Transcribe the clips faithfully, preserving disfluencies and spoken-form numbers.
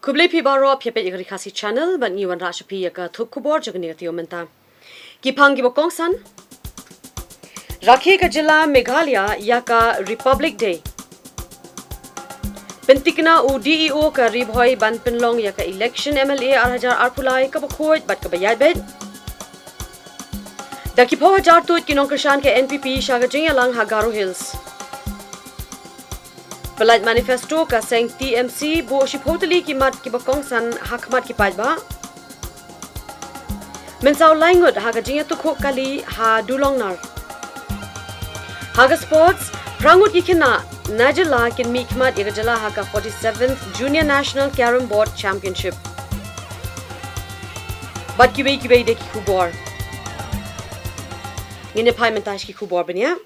Khublei phi baroh, phi peit ïa ka Ri Khasi Channel, bad ngi wanrah sha phi ïa ka thup khubor jong kane ka taïew mynta. Ki phang kiba kongsan. Rakhe ka jylla Meghalaya ïa ka Republic Day. Pynthikna u D E O ka Ri Bhoi ban pynlong ïa ka election M L A ar hajar arphew lai kaba khuid bad kaba ïaid beit. Da ki phew hajar tuid ki nongkyrshan ka N P P sha ka jingïalang ha Garo Hills. Pyllait manifesto ka seng T M C, buh shiphew tylli ki mat kiba kongsan ha khmat ki paidbah. Mynsaw lai ngut ha ka jingïatukhuh kali ha Dulongnar. Ha ka sports, phra ngut ki khynnah na jylla kin mihkhmat ïa ka jylla ha ka forty-seventh Junior National Carrom Board Championship. Bad kiwei kiwei de ki khubor. Ngin ïa phai mynta sha ki khubor bniah.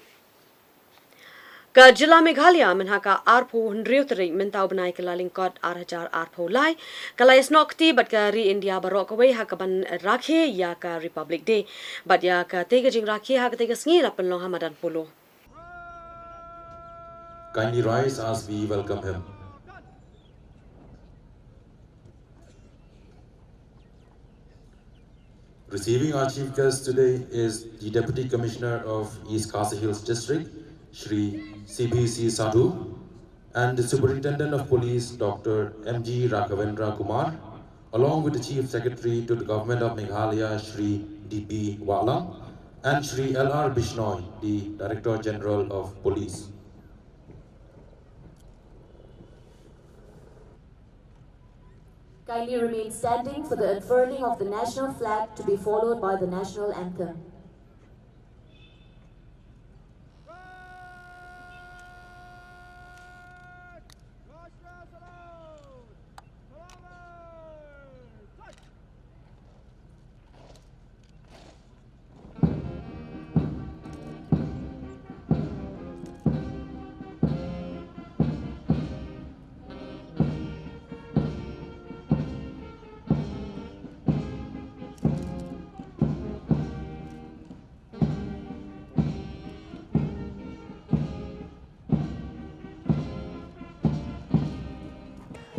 Ka jylla Meghalaya mynha ka arphew hynriew tarik mynta u bnai ka Kyllalyngkot ar hajar arphew lai ka la ïasnoh kti bad ka ri India baroh kawei ha kaban rakhe ïa ka Republic Day. Bad ïa katei ka jingrakhe ha katei ka sngi la pynlong ha madan polo. Kindly rise as we welcome him. Receiving our chief guest today is the Deputy Commissioner of East Khasi Hills District, Shri C B C Sadhu, and the Superintendent of Police, Doctor M G Raghavendra Kumar, along with the Chief Secretary to the Government of Meghalaya, Shri D P Wahlang, and Shri L R Bishnoi, the Director General of Police. Kindly remain standing for the unfurling of the national flag, to be followed by the national anthem.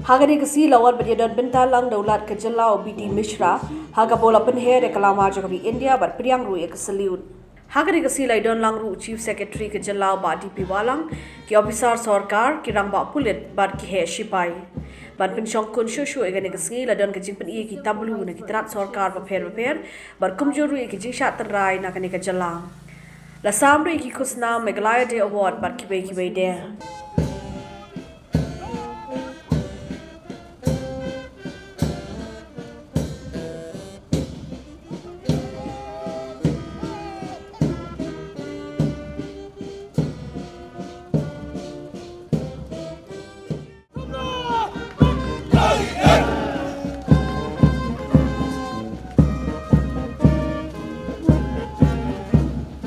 Ha kane ka sngi la wan bad ïadon bynta lang da u Lat ka jylla u B D Mishra, ha kaba u la pynher ïa ka lama jong ka ri India bad pdiang ruh ïa ka salute. Ha kane ka sngi la ïadon lang ruh u Chief Secretary ka jylla u Bah D P Wahlang, ki ophisar sorkar, ki rangbah pulit bad ki heh shipai. Ban pynshongkun shuh shuh ïa kane ka sngi la don ka jingpyni ïa ki tableau na ki tnat sorkar bapher bapher, bad kumjuh ruh ïa ki jingshad tynrai na kane ka jylla. La sam ruh ïa ki khusnam Meghalaya Day Award bad kiwei kiwei de.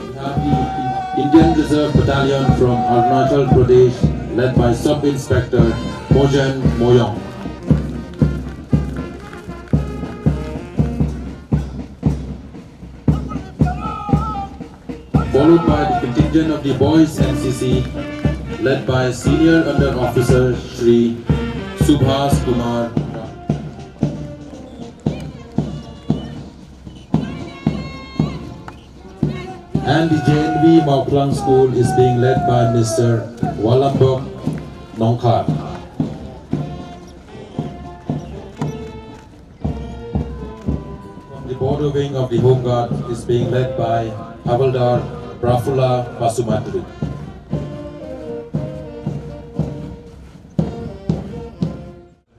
We have the Indian Reserve Battalion from Arunachal Pradesh, led by Sub Inspector Mojen Moyong. Followed by the contingent of the Boys N C C, led by Senior Under Officer Shri Subhas Kumar. And the J N V Mawphlang School is being led by Mister Walambok Nongkhar. The border wing of the Home Guard is being led by Havildar Prafulla Basumatary.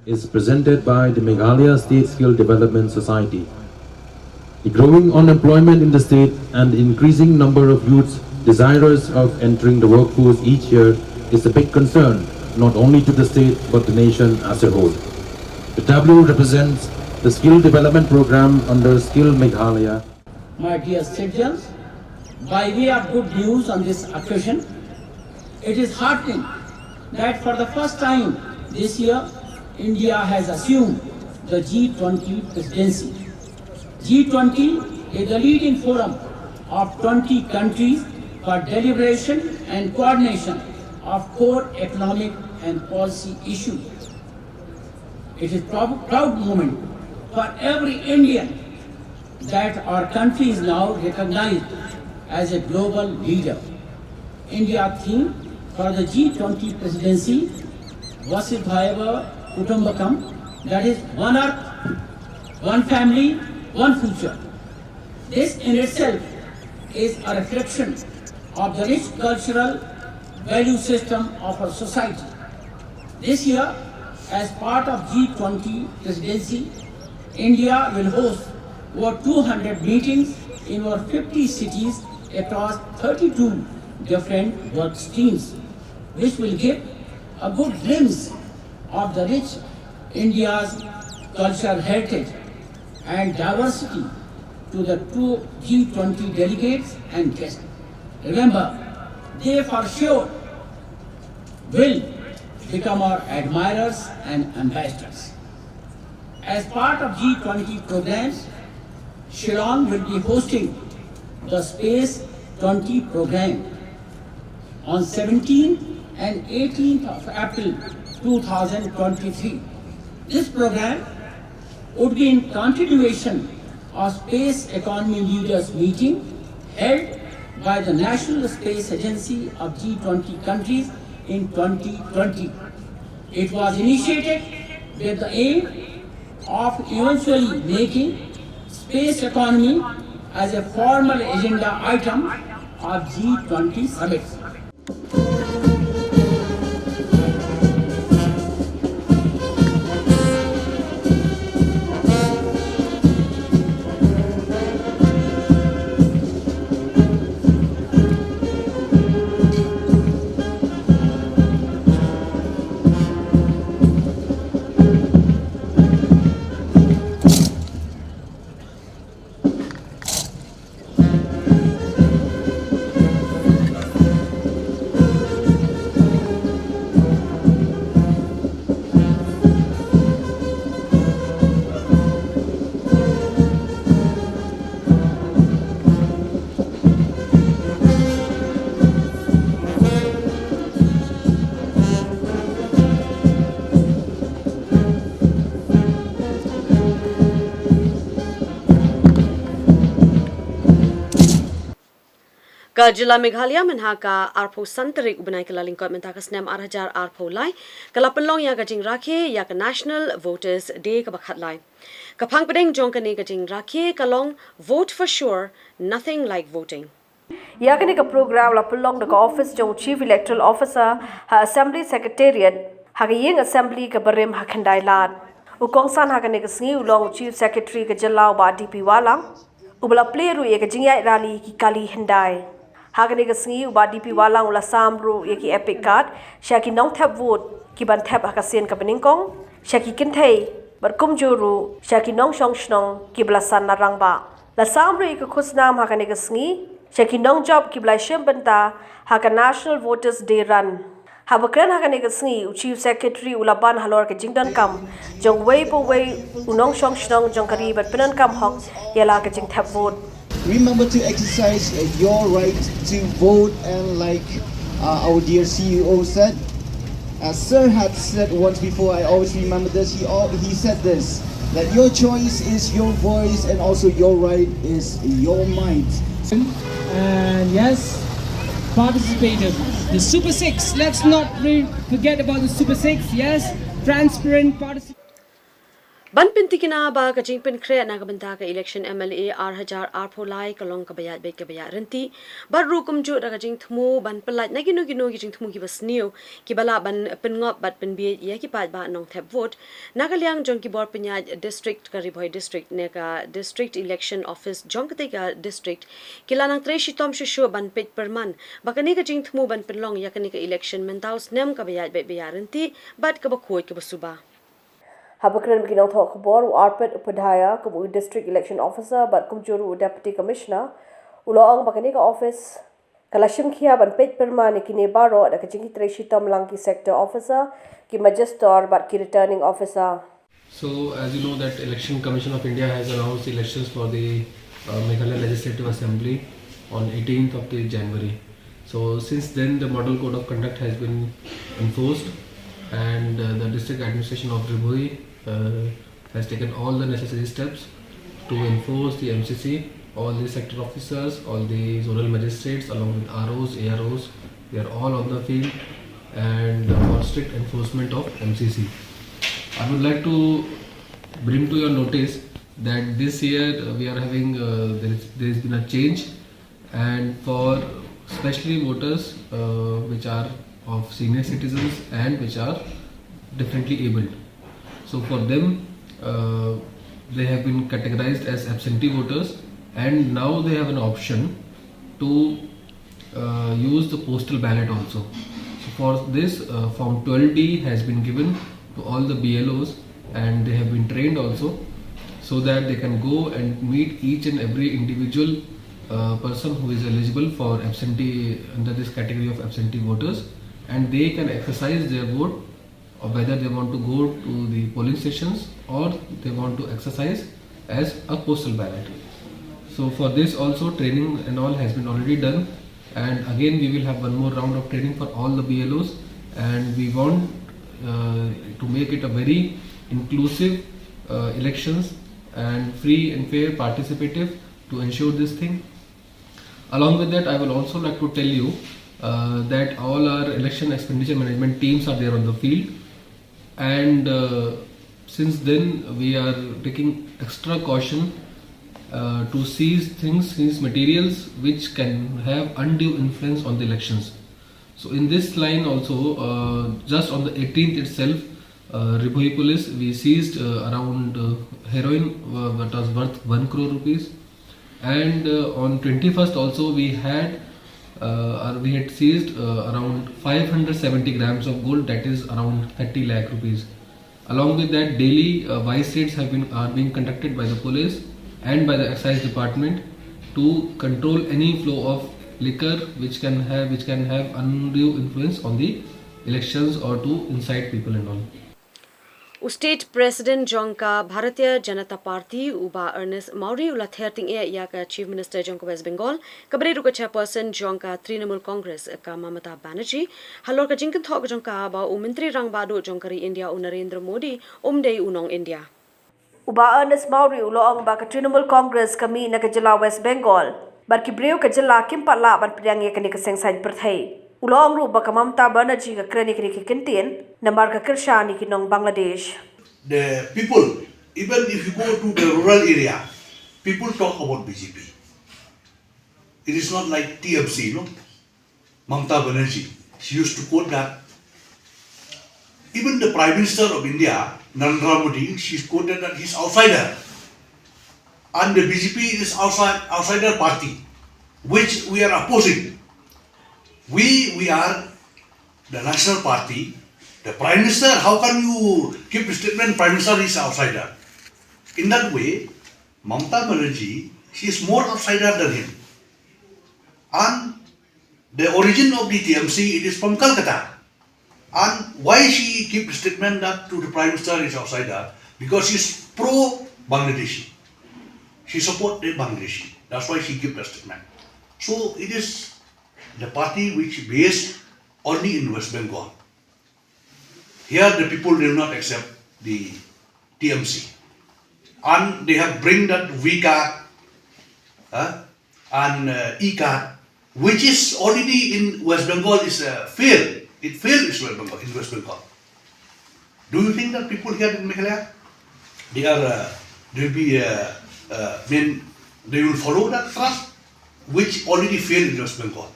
Is presented by the Meghalaya State Skill Development Society. The growing unemployment in the state and the increasing number of youths desirous of entering the workforce each year is a big concern, not only to the state but the nation as a whole. The tableau represents the skill development program under Skill Meghalaya. My dear citizens, by way of good news on this occasion, it is heartening that for the first time this year, India has assumed the G twenty presidency. G twenty is the leading forum of twenty countries for deliberation and coordination of core economic and policy issues. It is a proud moment for every Indian that our country is now recognized as a global leader. India theme for the G twenty presidency, Vasudhaiva Kutumbakam, that is one earth, one family, one future. This in itself is a reflection of the rich cultural value system of our society. This year, as part of G twenty presidency, India will host over two hundred meetings in over fifty cities across thirty-two different work streams, which will give a good glimpse of the rich India's cultural heritage and diversity to the two G twenty delegates and guests. Remember, they for sure will become our admirers and ambassadors. As part of G twenty programs, Shillong will be hosting the Space twenty program on seventeenth and eighteenth of April two thousand twenty-three. This program would be in continuation of Space Economy Leaders meeting held by the National Space Agency of G twenty countries in twenty twenty. It was initiated with the aim of eventually making space economy as a formal agenda item of G twenty summits. Ka jylla Meghalaya mynha ka arphew san tarik u bnai Kyllalyngkot mynta ka snem ar hajar arphew lai, ka la pynlong ïa ka jingrakhe ïa ka National Voters Day kaba khatlai. Ka phang pdeng jong kane ka jingrakhe ka long Vote for Sure, Nothing Like Voting. Ïa kane ka program la pynlong da ka office jong Chief Electoral Officer ha Assembly Secretariat ha ka ïing Assembly kaba rim ha Khyndai Lad. U kongsan ha kane ka sngi u long u Chief Secretary ka jylla u Bah D P Wahlang, uba la plie ruh ïa ka jingïaid rally Ki Kali Hyndai. Ha kane ka sngi u Bah D P Wahlang u la sam ruh ïa ki EPIC card sha ki nongthep vote ki ban thep ha ka sien kaba nyngkong, sha ki kynthei bad kumjuh ruh sha ki nongshong shnong kiba la san na rangbah. La sam ruh ïa ka khusnam ha kane ka sngi sha ki nongjop kiba la shim bynta ha ka National Voters Day Run. Haba kren ha kane ka sngi, u Chief Secretary u la ban halor ka jingdonkam jong uwei pa uwei u nongshong shnong jong ka ri ban pyndonkam hok ïa la ka jingthep vote. Remember to exercise your right to vote, and like uh, our dear C E O said, as Sir had said once before, I always remember this. He all, he said this, that your choice is your voice, and also your right is your might. And yes, participation. The Super Six. Let's not re- forget about the Super Six. Yes, transparent participation. Ban pyntikna ba ka jingpynkhreh na ka bynta ka election M L A ar hajar arphew lai ka long kaba ïaid beit kaba ïaid ryntih, bad ruh kumjuh da ka jingthmu ban pyllait na kino kino ki jingthmu kiba sniew kiba lah ban pynngop bad pynbieit ïa ki paidbah nongthep vote. Na ka liang jong ki bor pynïaid district ka Ri Bhoi District ne ka District Election Office jong katei ka district ki la nang trei shitom shuh shuh ban peit pyrman ba kane ka jingthmu ban pynlong ïa kane ka election mynta u snem kaba ïaid beit ba ïaid ryntih bad kaba khuid kaba suba. Haba kren bad ki nongthoh khubor, u Arpit Upadhyaya kum u District Election Officer bad kumjuh ruh u Deputy Commissioner u la ong ba kane ka office ka la shim khia ban peit pyrman ïa kine baroh da ka jingtrei shitom lang ki Sector Officer, ki Magister bad ki Returning Officer. So, as you know that Election Commission of India has announced elections for the uh, Meghalaya Legislative Assembly on eighteenth of the January. So since then, the Model Code of Conduct has been enforced. And uh, the district administration of Ri Bhoi uh, has taken all the necessary steps to enforce the M C C. All the sector officers, all the zonal magistrates, along with R Os, A R Os, they are all on the field and for strict enforcement of M C C. I would like to bring to your notice that this year uh, we are having uh, there, is, there has been a change, and for specially voters uh, which are of senior citizens and which are differently abled. So for them, uh, they have been categorized as absentee voters, and now they have an option to uh, use the postal ballot also. So for this, uh, form twelve D has been given to all the B L Os, and they have been trained also, so that they can go and meet each and every individual uh, person who is eligible for absentee, under this category of absentee voters, and they can exercise their vote, or whether they want to go to the polling stations or they want to exercise as a postal ballot. So for this also, training and all has been already done, and again we will have one more round of training for all the B L Os, and we want uh, to make it a very inclusive uh, elections and free and fair, participative, to ensure this thing. Along with that, I will also like to tell you uh, that all our election expenditure management teams are there on the field, and uh, since then we are taking extra caution uh, to seize things, seize materials which can have undue influence on the elections. So in this line also, uh, just on the eighteenth itself, uh, Ri Bhoi Police, we seized uh, around uh, heroin, uh, that was worth one crore rupees. And uh, on twenty-first also we had uh, or we had seized uh, around five hundred seventy grams of gold, that is around thirty lakh rupees. Along with that, daily uh, vice raids have been are being conducted by the police and by the excise department to control any flow of liquor which can have which can have undue influence on the elections or to incite people and all. U State President jong ka Bharatiya Janata Party, u Bah Ernest Mawrie, u la ther tyngeh ïa ka Chief Minister jong ka West Bengal, kaba dei ruh ka Chairperson jong ka Trinamool Congress, ka Mamata Banerjee, halor ka jingkynthoh ka jong ka ba u Myntri Rangbah Duh jong ka ri India, u Narendra Modi, um dei u nong India. U Bah Ernest Mawrie u la ong ba ka Trinamool Congress ka mih na ka jylla West Bengal bad ki briew ka jylla kim pat lah ban pdiang ïa kane ka seng saiñ pyrthei. U la ong ruh ba ka Mamata Banerjee ka kren ïa kine ki kyntien namar ka kyrshan ïa ki nong Bangladesh. The people, even if you go to the rural area, people talk about B J P. It is not like T M C, no? Mamata Banerjee, she used to quote that. Even the Prime Minister of India, Narendra Modi, she quoted that he's outsider. And the B J P is outside, outsider party, which we are opposing. We, we are the national party. The Prime Minister, how can you give the statement Prime Minister is outsider? In that way, Mamata Banerjee, she is more outsider than him. And the origin of the T M C, it is from Calcutta. And why she give the statement that to the Prime Minister is outsider? Because she is pro-Bangladeshi. She support the Bangladeshi. That's why she give the statement. So it is the party which based only in West Bengal. Here the people will not accept the T M C. And they have bring that V card, uh, and uh, E card, which is already in West Bengal is uh, failed. It failed in West Bengal. In West Bengal. Do you think that people here in Meghalaya, they are, uh, they will be, uh, uh, mean, they will follow that trust, which already failed in West Bengal?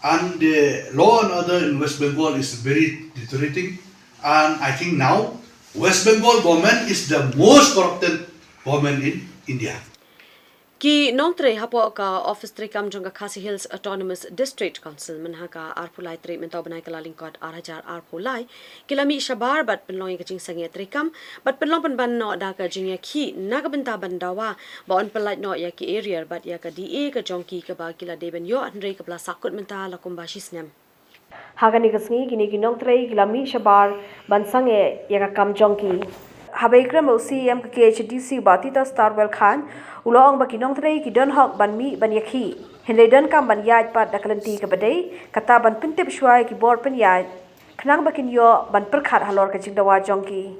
And the law and order in West Bengal is very deteriorating. And I think now West Bengal government is the most corrupted government in India. Ki nongtrei hapoh ka office treikam jong ka Khasi Hills Autonomous District Council mynha ka arphew lai tarik mynta u bnai Kyllalyngkot ar hajar arphew lai ki la mih shabar bad pynlong ïa ka jingsangeh treikam bad pynlong pynban noh da ka jingïakhih na ka bynta ban dawa ba yn pyllait noh ïa ki arrear bad ïa ka D A ka jong ki kaba ki la dei ban ïoh hynrei kaba la sahkut mynta la kumba shi snem. Ha kane ka sngi kine ki nongtrei ki la mih shabar ban sangeh ïa ka kam jong ki. Haba ïakren bad u C E M ka K H A D C Bah Tita Starwell Chyne, u la ong ba ki nongtrei ki don hok ban mih ban ïakhih, hynrei donkam ban ïaid pat da ka lynti kaba dei, kata ban pyntip shuwa ïa ki bor pynïaid khnang ba kin ïoh ban pyrkhat halor ka jingdawa jong ki.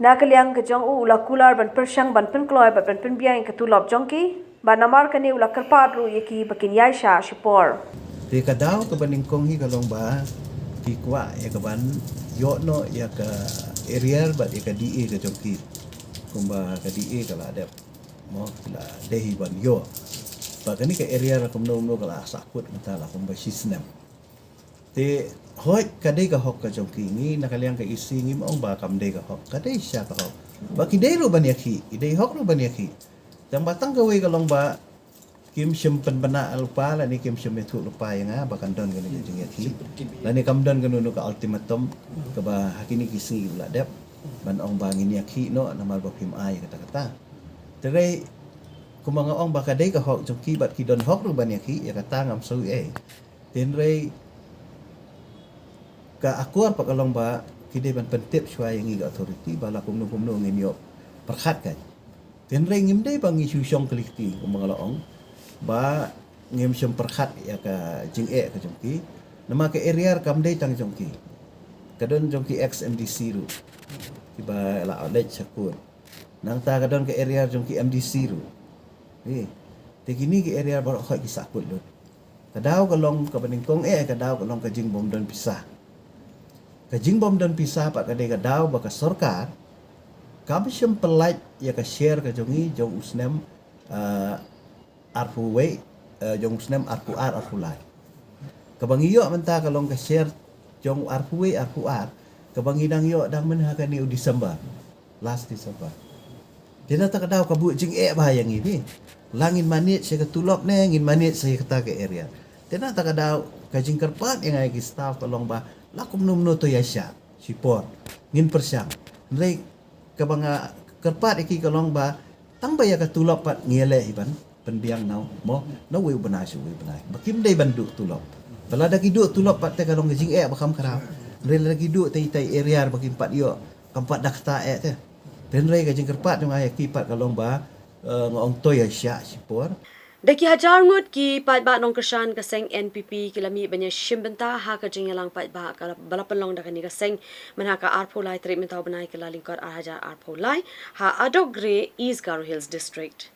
Na ka liang ka jong u, u la kular ban pyrshang ban pynkloi bad ban pynbiang ïa ka tulop jong ki, bad namar kane u la kyrpad ruh ïa ki ba kin ïaishah shipor. Te ka daw kaba nyngkong hi ka long ba ki kwah ïa ka ban ïoh noh ïa ka arrear bad ïa ka D A ka jong ki. Kumba ka D A ka la dep, mo, la dei hi ban ïoh. Ba kane ka arrear la kumno kumno ka la sahkut mynta la kumba shi snem. Te hooid ka dei ka hok ka jong ki, ngi na ka liang ka E C ngim ong ba kam dei ka hok, ka dei sha ka hok. Ba ki dei ruh ban ïakhih, ki dei hok ruh ban ïakhih. Tang ba tang kawei ka long ba kim shym pynbna lypa lane kim shym ïathuh lypa ïa nga ba kan don kane ka jingïakhih, lane kam don kano kano ka ultimatum kaba ha kine ki sngi u la dep ban ong ba ngin ïakhih noh namar ba phim ai kata kata. Te hynrei kumba nga ong ba ka dei ka hok jong ki bad ki don hok ruh ban ïakhih, ïa kata ngam sngew ei. Te hynrei ka akor pat ka long ba ki dei ban pyntip shuwa ïa ngi ka authority ba la kumno kumno ngin ïoh pyrkhat ka. Te hynrei ngim dei ba ngi shu shong kylli kti kumba nga la ong ba ngim shym pyrkhat ïa ka jingeh ka jong ki. Namar ka arrear kam dei tang jong ki, ka don jong ki ex M D C ruh kiba la leit sha court. Nangta ka don ka arrear jong ki M D C ruh. Eh, te kine ki arrear baroh hooid ki sahkut lut. Ka daw ka long kaba nyngkong, eh, ka daw ka long ka jingbym don pisa. Ka jingbym don pisa pat ka dei ka daw ba ka sorkar kam shym pyllait ïa ka share ka jong ngi jong u snem, ah, arphew wei, eh, jong u snem arphew ar arphew lai. Kaba ngi ïoh mynta ka long ka share jong u arphew wei arphew ar, kaba ngi dang ïoh dang mynha kane u December, last December. Te na kata ka daw ka buh jingeh bha ïa ngi phi. La ngin manage sha ka tulop ne ngin manage sha kata ka arrear. Te na kata ka daw ka jingkyrpad ïa nga ïa ki staff ka long ba la kumno kumno to ïaishah shipor, ngin pyrshang. Hynrei kaba nga kyrpad ïa ki ka long ba tang ba ïa ka tulop pat ngi ïaleh hi ban pynbiang na u, mo, na uwei u bnai sha uwei u bnai. Ba kim dei ban duh tulop. Ba lada ki duh tulop pat te ka long ka jingeh ba kham khraw. Hynrei lada ki duh te itai arrear ba kim pat ïoh, kam pat da kata eh te. Te hynrei ka jingkyrpad jong nga ïa ki pat ka long ba, eh, nga ong to ïaishah shipor. Da ki hajar ngut ki paidbah nongkyrshan ka seng N P P ki la mih ban ïashim bynta ha ka jingïalang paidbah kaba la pynlong da kane ka seng mynha ka arphew lai tarik mynta u bnai Kyllalyngkot ar hajar arphew lai ha Adokgre, East Garo Hills District.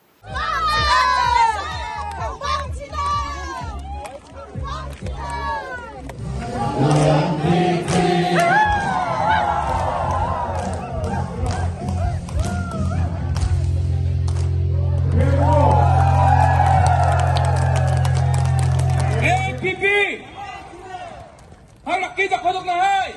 N P P! Hang la kita kodok na hai!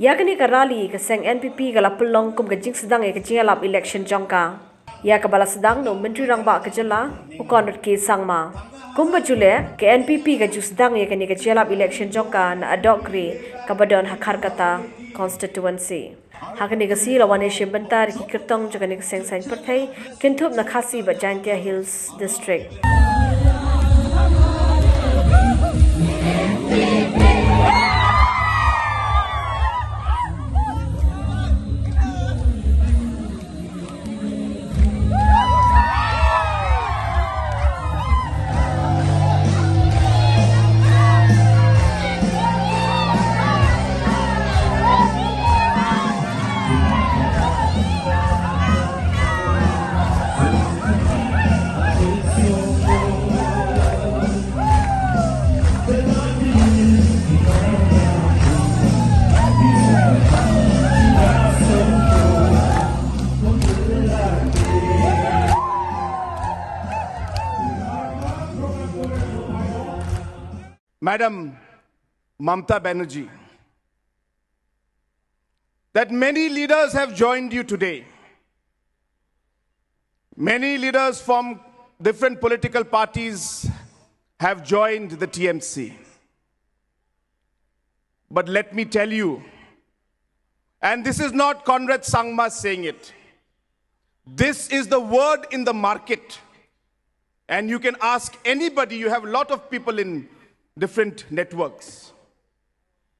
Ïa kane ka rally ka seng N P P ka la pynlong kum ka jingsdang ïa ka jingïalap election jong ka, ïa kaba la sdang na u Myntri Rangbah ka jylla u Conrad K Sangma. Kumba ju leh, ka N P P ka ju sdang ïa kane ka jingïalap election jong ka na Adokgre kaba don ha Kharkutta constituency. Ha kane ka sngi la wan ïashim bynta da ki kyrtong jong kane ka seng saiñ pyrthei, kynthup na Khasi bad Jaintia Hills District. Madam Mamta Banerjee, that many leaders have joined you today. Many leaders from different political parties have joined the T M C. But let me tell you, and this is not Conrad Sangma saying it, this is the word in the market. And you can ask anybody, you have a lot of people in different networks.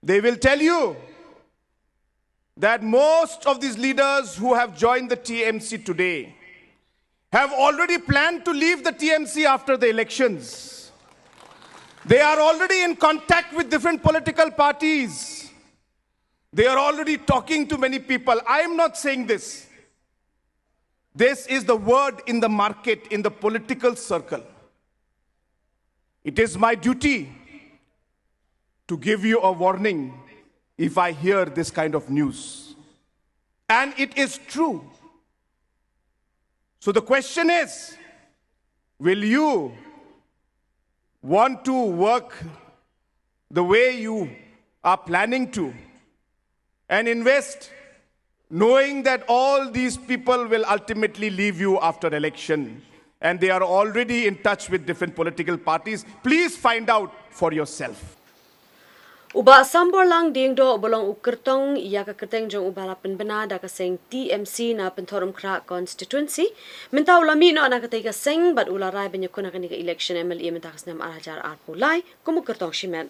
They will tell you that most of these leaders who have joined the T M C today have already planned to leave the T M C after the elections. They are already in contact with different political parties. They are already talking to many people. I am not saying this. This is the word in the market, in the political circle. It is my duty to give you a warning if I hear this kind of news. And it is true. So the question is, will you want to work the way you are planning to and invest, knowing that all these people will ultimately leave you after election and they are already in touch with different political parties? Please find out for yourself. U Bah Samborlang Diengdoh uba long u kyrtong ïa ka kyrteng jong u ba la pynbna da ka seng T M C na Pynthorumkhrah constituency, mynta u la mih noh na katei ka seng bad u la rai ban ïakhun ha kane ka election M L A mynta ka snem ar hajar arphew lai kum u kyrtong shimet.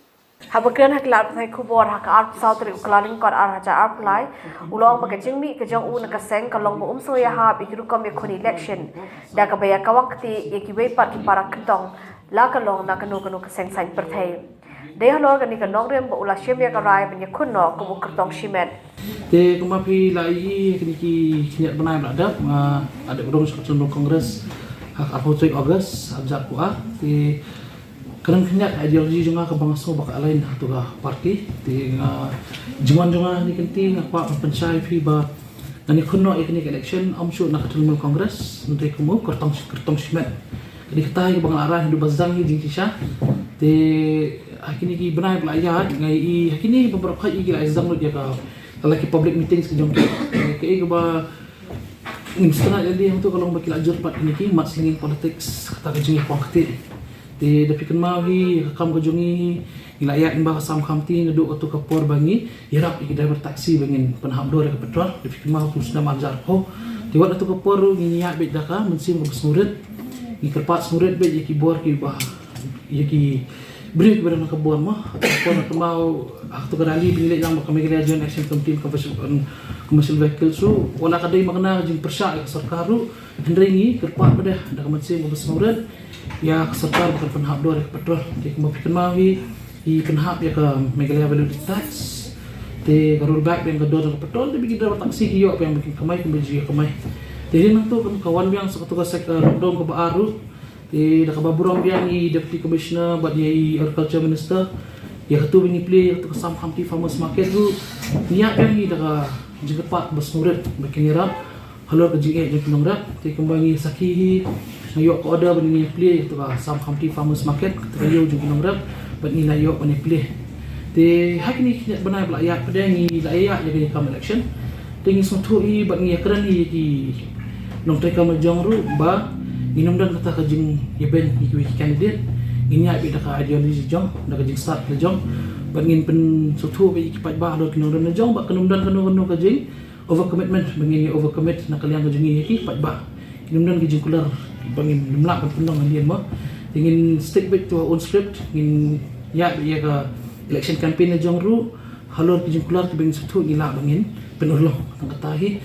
Haba kren ha ki lad pathai khubor ha ka arphew saw tarik u Kyllalyngkot ar hajar arphew lai, u la ong ba ka jingmih ka jong u na ka seng ka long ba um sngew ïahap ïa ki rukom ïakhun election da kaba ïa kawang kti ïa kiwei pat ki para kyrtong la ka long na kano kano ka seng saiñ pyrthei. Dei halor kane ka nongrim ba u la shim ïa ka rai ban ïakhun noh kum u kyrtong shimet. Te kumba phi la ïohi kine ki khyndiat bnai ba la dep, nga la dep rung sha ka Trinamool Congress ha ka arphew tarik August ar hajar arphew ar. Te ka dang khyndiat ka ideology jong nga kaba nga sngew ba ka align ha kato ka party. Te nga, jingwan jong nga ha kane ka kynti nga kwah ban pynshai ïa phi ba ngan ïakhun noh ïa kane ka election ym shuh na ka Trinamool Congress, hynrei kum u kyrtong, kyrtong shimet. Ka dei kata hi kaba nga la rai naduh ba sdang hi jingshisha. Te ha kine ki bnai ba la ïaid nga ïohi ha kine ba baroh hi ki la ïa sdang lut ïa ka, la ki public meetings ki jong ki. Kaei kaba ngim sngewthuh ïa lade hangto ka long ba ki la jur pat kine ki mudslinging politics, kata ka jingïakhun kti. Te da phi kynmaw hi ka kam ka jong ngi, ngi la ïaid lyngba ka Sam Khamti naduh kato ka por ba ngi ïarap ïa ki driver taxi ba ngin pynhap dor ïa ka petrol. Da phi kynmaw ha u snem ar hajar arphew. Te wat kato ka por ruh ngin ïaid beit da ka mynsiem kaba sngewrit. Ngi kyrpad sngewrit beit ïa ki bor kiba, ïa ki briew kiba don ha ka bor mo. Hato ka por nga kynmaw ha kato ka rally ba ngi leit lang bad ka Meghalaya Joint Action Committee and Commercial, and Commercial Vehicles ruh, wat la ka dei ma kane ka jingpyrshah ïa ka sorkar ruh, hynrei ngi kyrpad pat de da ka mynsiem kaba sngewrit ïa ka sorkar ba kan pynhap dor ïa ka petrol. Te kumba phi kynmaw hi, i pynhap ïa ka Meghalaya Value Added Tax. Te ka rollback biang ka dor jong ka petrol, te ba ki driver taxi ki ïoh biang ba kin kamai kumba ji ïa kamai. Te hadien nangto ka wan biang sa kato ka sek, eh, lockdown kaba ar ruh. Te da kaba burom biang i Deputy Commissioner bad ïa i Agriculture Minister, ïa kato ba ngi plie ïa kato ka Sam Khamti Farmers Market ruh, ngi ïaid biang hi da ka jingkyrpad ba sngewrit ba kin ïarap halor ka jingeh jong ki nongrep. Te kumba ngi sakhi hi, nga ïoh ka order ba ngin ïa plie ïa kato ka Sam Khamti Farmers Market, kato ka ïew jong ki nongrep, bad ngi la ïoh ban ïa plie. Te ha kine ki khyndiat bnai ba la ïaid pat de ngi la ïaid ïa kane ka kam election. Te ngi sngewthuh hi bad ngi ïakren hi ïa ki nongtrei kam la jong ruh ba ngin ym don kata ka jingïabeiñ ïa kiwei ki candidate. Ngin ïaid beit da ka ideology jong, da ka jingstad la jong. Bad ngin pynsngewthuh beit ïa ki paidbah halor ki nongrim la jong, bad kan ym don kano kano ka jing overcommitment, ba ngin ïa overcommit na ka liang ka jong ngi ïa ki paidbah. Ngin ym don ki jingkular ba ngin ym lah ban pynlong hadien mo. Te ngin stick beit to our own script, ngin ïaid beit ïa ka election campaign la jong ruh halor ki jingkular kiba ngin sngewthuh ngi lah ba ngin pynurlong. Tang kata hi.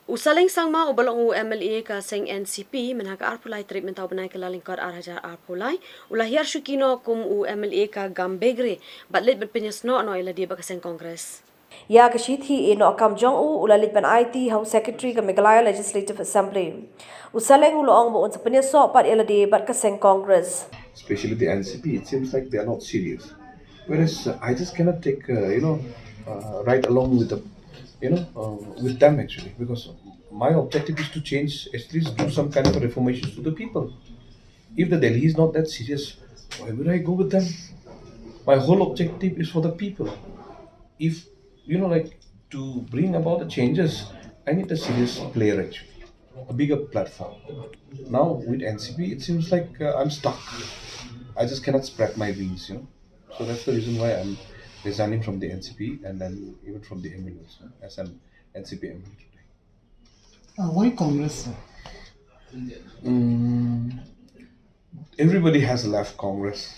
U Saleng Sangma uba long u M L A ka seng N C P mynha ka arphew lai tarik mynta u bnai Kyllalyngkot ar hajar arphew lai, u la hiar shuki noh kum u M L A ka Gambegre bad leit ban pynïasnoh noh ïa lade bad ka seng Congress. Ïa ka shithi ïehnoh kam jong u, u la leit ban aiti ha u Secretary ka Meghalaya Legislative Assembly. U Saleng u la ong ba un sa pynïasoh pat ïa lade bad ka seng Congress. Especially the N C P, it seems like they are not serious. Whereas uh, I just cannot take, uh, you know, uh, right along with the, you know, uh, with them actually, because my objective is to change, at least do some kind of reformations to the people. If the Delhi is not that serious, why would I go with them? My whole objective is for the people. If, you know, like, to bring about the changes, I need a serious player actually, a bigger platform. Now with N C P, it seems like uh, I'm stuck. I just cannot spread my wings, you know. So that's the reason why I'm resigning from the N C P and then even from the M L A also, as an N C P M L A today. Uh, why Congress, sir? Mm, everybody has left Congress,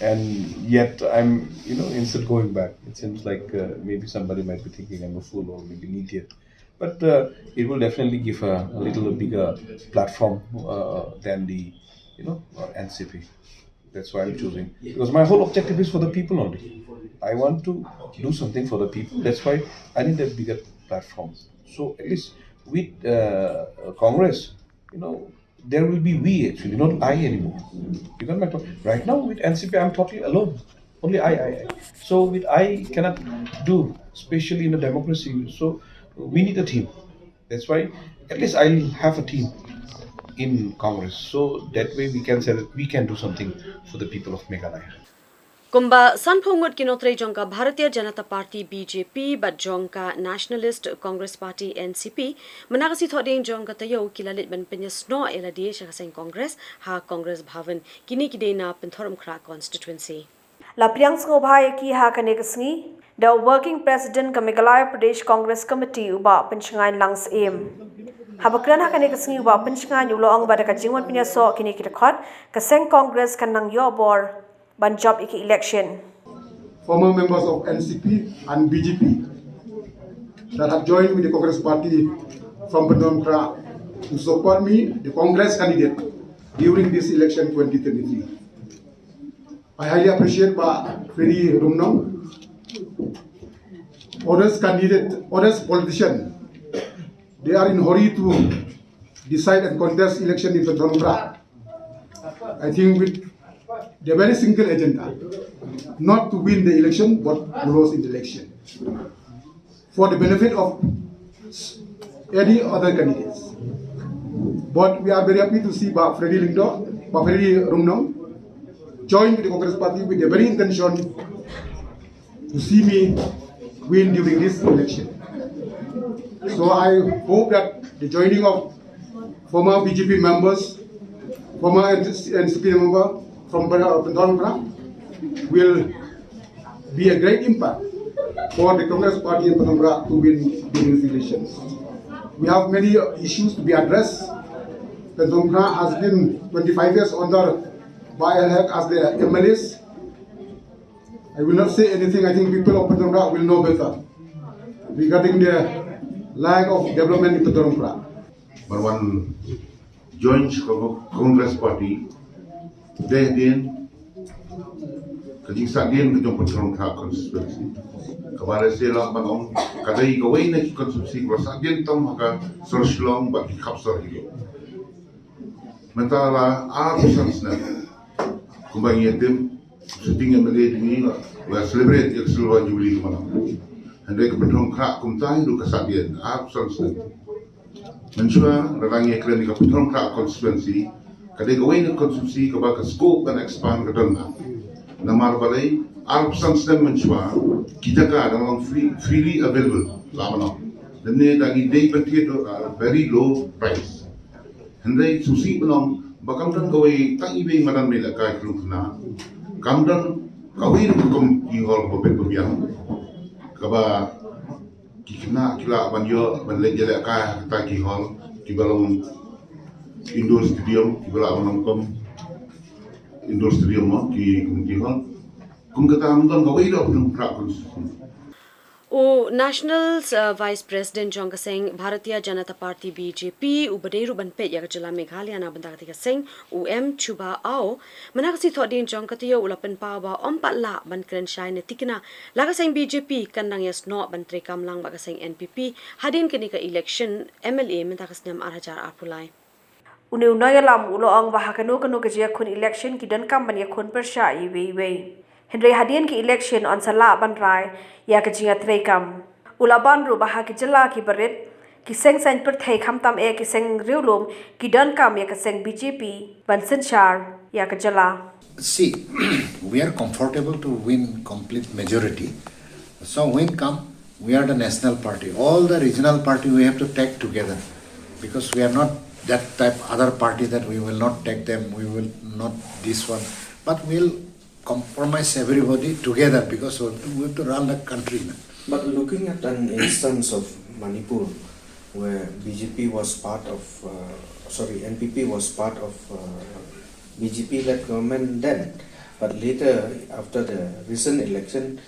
and yet I'm, you know, instead going back. It seems like uh, maybe somebody might be thinking I'm a fool or maybe an idiot. But uh, it will definitely give a, a little bigger platform uh, than the, you know, uh, N C P. That's why I'm choosing. Because my whole objective is for the people only. I want to do something for the people. That's why I need a bigger platform. So at least with uh, Congress, you know, there will be we actually, not I anymore. You got my point? Right now with N C P, I'm totally alone. Only I, I, I. So with I cannot do, especially in a democracy. So we need a team. That's why at least I'll have a team in Congress. So that way we can say that we can do something for the people of Meghalaya. Kumba sanphew ngut ki nongtrei jong ka Bharatiya Janata Party B J P bad jong ka Nationalist Congress Party N C P, mynta ka sngi Thohdieng jong ka taïew ki la leit ban pynïasnoh ïa lade sha ka seng Congress ha Congress Bhavan. Kine ki dei na Pynthorumkhrah constituency. La pdiang sngewbha ïa ki ha kane ka sngi da u Working President ka Meghalaya Pradesh Congress Committee u Bah Pynshngaiñ Langsyiem. Haba kren ha kane ka sngi u Bah Pynshngaiñ u la ong ba da ka jingwan pynïasoh kine ki dkhot, ka seng Congress kan nang ïoh bor ban jop ïa ki election. Former members of N C P and B J P that have joined with the Congress party from Pynthorumkhrah to support me, the Congress candidate, during this election twenty twenty-three. I highly appreciate Bah Freddy Rumnong, honest candidate, honest politician. They are in hurry to decide and contest election in Pynthorumkhrah. I think with the very single agenda, not to win the election, but to lose in the election, for the benefit of any other candidates. But we are very happy to see Bah Freddy Lyngdoh, Bah Freddy Rumnong, join with the Congress party with the very intention to see me win during this election. So I hope that the joining of former B J P members, former N C P member from Pynthorumkhrah will be a great impact for the Congress party in Pynthorumkhrah to win during these elections. We have many issues to be addressed. Pynthorumkhrah has been twenty-five years under Bah L Hek as the M L As. I will not say anything. I think people of Pynthorumkhrah will know better regarding the lack of development in Pynthorumkhrah. Ban wan join sha ka Congress party, dei hadien ka jingsahdien ka jong Pynthorumkhrah constituency. Kaba lehse lah ban ong ka dei kawei na ki constituency kaba sahdien tam ha ka sor Shillong bad ki khap sor hi. Mynta la arphew san snem kumba ngi ïa tim, sitting M L A jong ngi, la celebrate ïa ka Silver Jubilee kumba ngi. Hynrei ka Pynthorumkhrah kumta hi ruh ka sahdien arphew san snem. Mynshuwa lada ngi ïa kren ïa ka Pynthorumkhrah constituency, ka dei kawei na constituency kaba ka scope kan expand ka don na. Namar balei, arphew san snem mynshuwa ki jaka dang long free, freely available, la ban ong. Lymne da ngi dei ban thied at a very low price. Hynrei sngewsih ban ong ba kam don kawei tang iwei madan ba ïalehkai khlem khynnah. Kam don kawei ruh ka community hall kaba peit ba biang, kaba ki khynnah ki lah ban ïoh ban leit ïalehkai ha kita ki hall kiba long indoor stadium, kiba lah ban long kum indoor stadium mo, ki community hall. Kum kata, kam don kawei ruh ha Pynthorumkhrah constituency. U National uh, Vice President jong ka seng Bharatiya Janata Party B J P, uba dei ruh ban peit ïa ka jylla Meghalaya na bynta katei ka seng, u M Chuba Aw, mynta ka sngi Thohdieng jong ka taïew u la pynpaw ba ym pat lah ban kren shai ne thikna la ka seng B J P kan nang ïasnoh ban treikam lang bad ka seng N P P hadien kane ka election M L A mynta ka snem ar hajar arphew lai. Une u nongïalam u la ong ba ha kano kano ka jingïakhun election ki donkam ban ïakhun pyrshah iwei iwei. Hynrei hadien ki election yn sa lah ban rai ïa ka jingïatreikam. U la ban ruh ba ha ki jylla kiba rit, ki seng saiñ pyrthei khamtam eh ki seng riewlum ki donkam ïa ka seng B J P ban synshar ïa ka jylla. See, we are comfortable to win complete majority. So when come, we are the national party. All the regional party we have to take together, because we are not that type other party that we will not take them, we will not this one. But we'll compromise everybody together because we have to, we have to run the country. Na? But looking at an instance of Manipur, where B J P was part of, uh, sorry, N P P was part of uh, B J P-led government then, but later, after the recent election,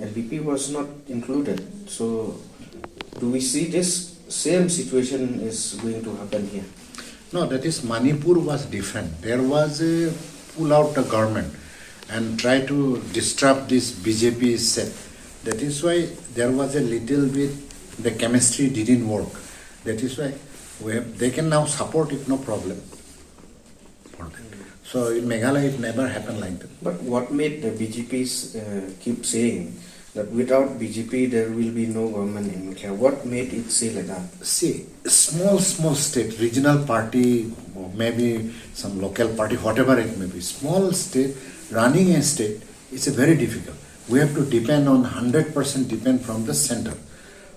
N P P was not included. So, do we see this same situation is going to happen here? No, that is Manipur was different. There was a pull out the government and try to disrupt this B J P set. That is why there was a little bit, the chemistry didn't work. That is why we have, they can now support it, no problem for them. So in Meghalaya, it never happened like that. But what made the B J Ps uh, keep saying that without B J P there will be no government in Meghalaya? What made it say like that? See, small, small state, regional party, or maybe some local party, whatever it may be, small state, running a state, it's a very difficult. We have to depend on hundred percent depend from the center.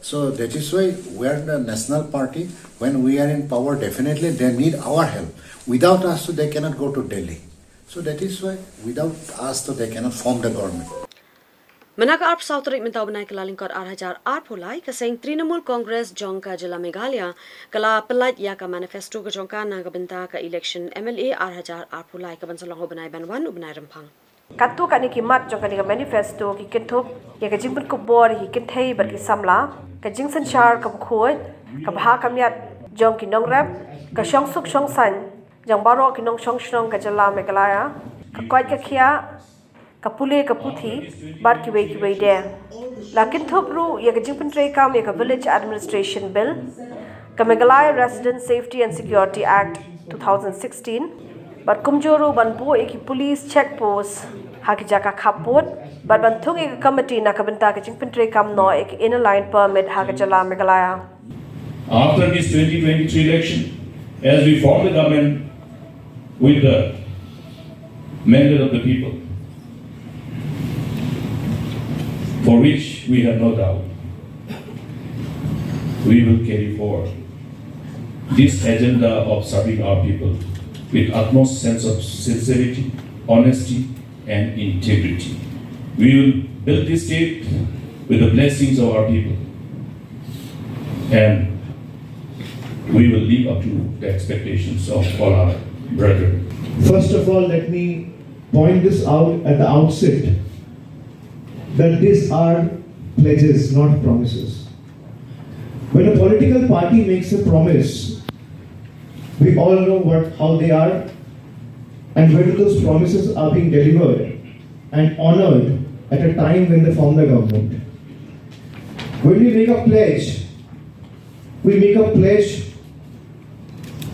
So that is why we are the national party. When we are in power, definitely they need our help. Without us, so they cannot go to Delhi. So that is why without us, so they cannot form the government. Mynha ka arphew saw tarik mynta u bnai Kyllalyngkot ar hajar arphew lai, ka seng Trinamool Congress jong ka jylla Meghalaya ka la pyllait ïa ka manifesto ka jong ka na ka bynta ka election M L A ar hajar arphew lai, ka ban sa long ha u bnai ban wan, u bnai Rymphang. Katto katne ki mat jong kane ka manifesto ki kynthup ïa ka jingpynkupbor ïa ki kynthei bad ki samla, ka jingsynshar kaba khuid, ka bha ka miat jong ki nongrep, ka shongsuk shongsaiñ jong baroh ki nongshong shnong ka jylla Meghalaya, ka koit ka khiah, ka pule ka puthi bad kiwei kiwei de. La kynthup ruh ïa ka jingpyntreikam ïa ka Village Administration Bill, ka Meghalaya Resident Safety and Security Act two thousand sixteen, bad kumjuh ruh ban buh ïa ki police check post ha ki jaka khappud, bad ban thung ïa ka committee na ka bynta ka jingpyntreikam noh ïa ki Inner Line Permit ha ka jylla Meghalaya. After this twenty twenty-three election, as we form the government with the mandate of the people, for which we have no doubt, we will carry forward this agenda of serving our people with utmost sense of sincerity, honesty, and integrity. We will build this state with the blessings of our people, and we will live up to the expectations of all our brethren. First of all, let me point this out at the outset that these are pledges, not promises. When a political party makes a promise, we all know what, how they are, and whether those promises are being delivered and honored at a time when they form the government. When we make a pledge, we make a pledge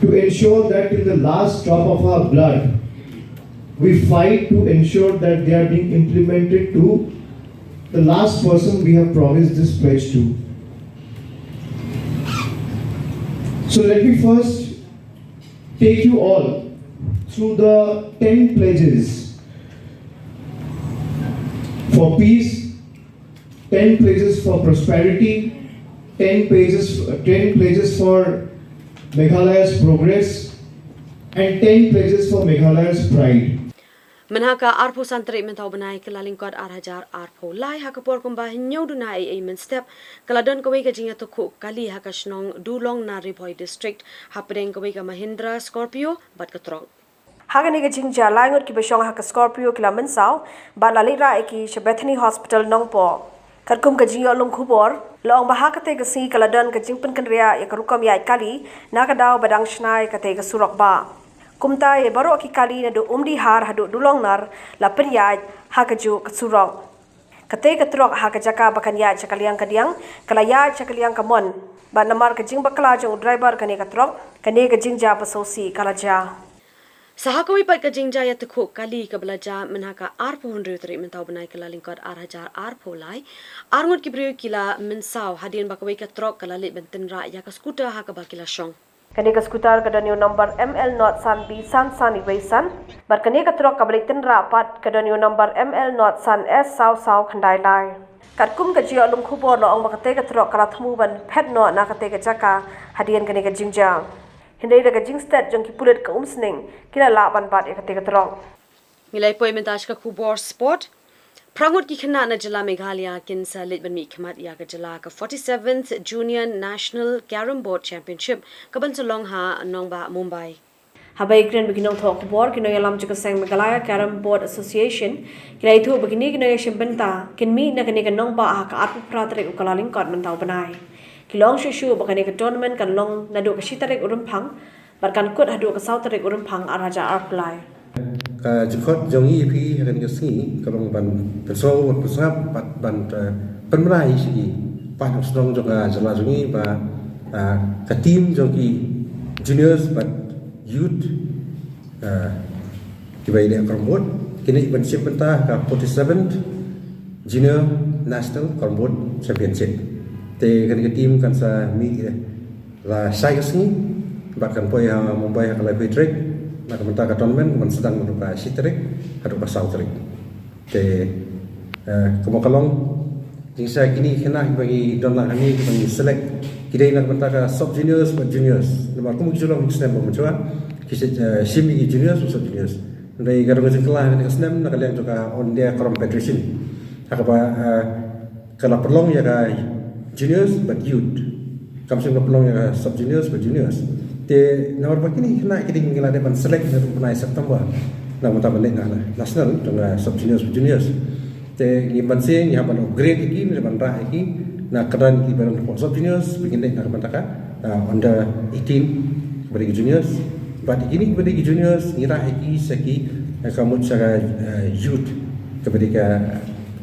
to ensure that till the last drop of our blood, we fight to ensure that they are being implemented to the last person we have promised this pledge to. So let me first take you all through the ten pledges for peace, ten pledges for prosperity, ten pledges, ten pledges for Meghalaya's progress, and ten pledges for Meghalaya's pride. Mynha ka arphew san tarik mynta u bnai Kyllalyngkot ar hajar arphew lai, ha ka por kumba hynñiew duna eiei mynstep, ka la don kawei ka jingïatakhuh kali ha ka shnong Dulongnar, Ri Bhoi District, hapdeng kawei ka Mahindra Scorpio bad ka trok. Ha kane ka jingjia lai ngut kiba shong ha ka Scorpio ki la mynsaw bad la leit rah ïa ki sha Bethany Hospital Nongpoh. Katkum ka jingïohlum khubor la ong ba ha katei ka sngi ka la don ka jingpynkynriah ïa ka rukom ïaid kali na ka daw ba dang shna ïa katei ka surok bah. Kumta ïa baroh ki kali naduh Umdihar haduh Dulongnar la pynïaid ha kajuh ka surok. Katei ka trok ha ka jaka ba kan ïaid sha ka liang ka diang ka la ïaid sha ka liang ka mon, bad namar ka jingbakla jong u driver kane ka trok, kane ka jingjia ba sngewsih ka la jia. Sa ha kawei pat ka jingjia ïatakhuh kali kaba la jia mynha ka arphew hynriew tarik mynta u bnai Kyllalyngkot ar hajar arphew lai, ar ngut ki briew ki la mynsaw hadien ba kawei ka trok ka la leit ban tynrah ïa ka scooter ha kaba ki la shong. Kane ka scooter ka don ïa u number M L not san B san san iwei san, bad kane ka trok kaba leit tynrah pat ka don ïa u number M L not san S saw saw khyndai lai. Katkum ka jingïohlum khubor la ong ba katei ka trok ka la thmu ban phet noh na katei ka jaka hadien kane ka jingjia. Hynrei da ka jingstet jong ki pulit ka Umsning ki la lah ban bat ïa katei ka trok. Ngi la ïa poi mynta sha ka khubor sport. Phra ngut ki khynnah na jylla Meghalaya kin sa leit ban mihkhmat ïa ka jylla ha ka forty-seventh Junior National Carrom Board Championship ka ban sa long ha nongbah Mumbai. Haba ïakren bad ki nongthoh khubor, ki nongïalam jong ka seng Meghalaya Carrom Board Association ki la ïathuh ba kine ki nongïashim bynta kin mih na kane ka nongbah ha ka arphew phra tarik u Kyllalyngkot mynta u bnai. Ki la ong shuh shuh ba kane ka tournament kan long naduh ka shi tarik u Rymphang bad kan kut haduh ka saw tarik u Rymphang ar hajar arphew lai. Ka jingkhot jong ngi ïa phi ha kane ka sngi ka long ban pynsngew, ban pynsngap bad ban, eh, pynbna ïa ki paid nongshong shnong jong ka jylla jong ngi ba, ah, ka team jong ki juniors bad youth, ah, kiba ïaleh carom board kin ïa ban shim bynta ha ka forty-seventh Junior National Carom Board Championship. Te kane ka team kan sa mih, eh, la shai ka sngi bad kan poi ha Mumbai ha ka laiphew tarik na ka bynta ka tournament kaban sdang naduh ka shi tarik haduh ka saw tarik. Te, eh, kumba ka long, jingshai kine ki khynnah kiba ngi don lang hangne kiba ngi select ki dei na ka bynta ka sub juniors bad juniors. Namar kum ki ju long ki snem ba mynshwa ki, eh, shim ïa ki juniors bad sub juniors. Hynrei ka dei ka jingkylla ha kane ka snem na ka liang jong ka All India Carom Federation ha kaba, eh, ka la pynlong ïa ka juniors bad youth. Kam shym la pynlong ïa ka sub juniors bad juniors. Te namar ba kine ki khynnah ki dei ngi la dep ban select naduh u bnai September na ka bynta ban leit na national jong ka sub juniors bad juniors. Te ngi ban seng ngi hap ban upgrade ïa ki, ngi ban rah ïa ki na ka kyrdan kiba don hapoh sub juniors ba kin leit na ka bynta ka, ah, under eighteen kaba dei ki juniors. Bad ïa kine kiba dei ki juniors ngi rah ïa ki sha ki, eh, ka mut sha ka, eh, youth kaba dei ka,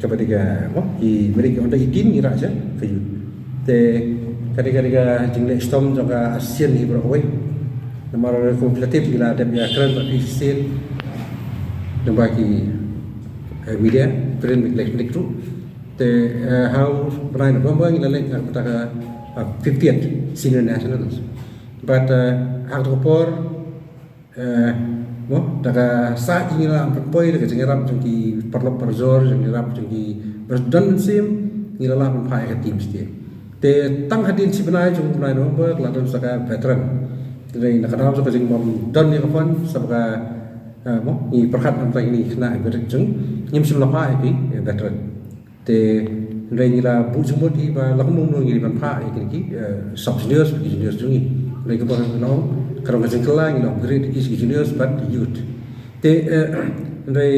kaba dei ka, mo, ki, ba dei ki under eighteen ngi rah sha ka youth. Te ka dei, ka dei ka jingleh shitom jong ka association hi baroh kawei. Namar kum phi la tip ngi la dep ïakren bad phi shisien lyngba ki, eh, media, print bad electronic ruh. Te, eh, ha u bnai November ngi la leit na ka bynta ka, ah, fiftieth Senior Nationals. Bad, eh, ha kato ka por, eh, mo, da ka sah ngi la pynpoi da ka jingïarap jong ki paralok parajor, jong ki ïarap jong ki ba don mynsiem, ngi la lah ban phah ïa ka team shisha. Te tang hadien shi bnai jong u bnai November ka la don sa ka veteran. Te na ka daw jong ka jingbym don ïa ka fund sa ba ka, eh, mo, ngi pyrkhat na ka bynta kine ki khynnah, eh, veteran jong, ngim shym la phah ïa ki, eh, veteran. Te hynrei ngi la buh jingmut hi ba la kumno kumno ngi dei ban phah ïa kine ki, eh, sub juniors, ki juniors jong ngi. Hynrei kumba nga ong, ka long ka jingkylla, ngi la upgrade ïa ki juniors bad youth. Te, eh, hynrei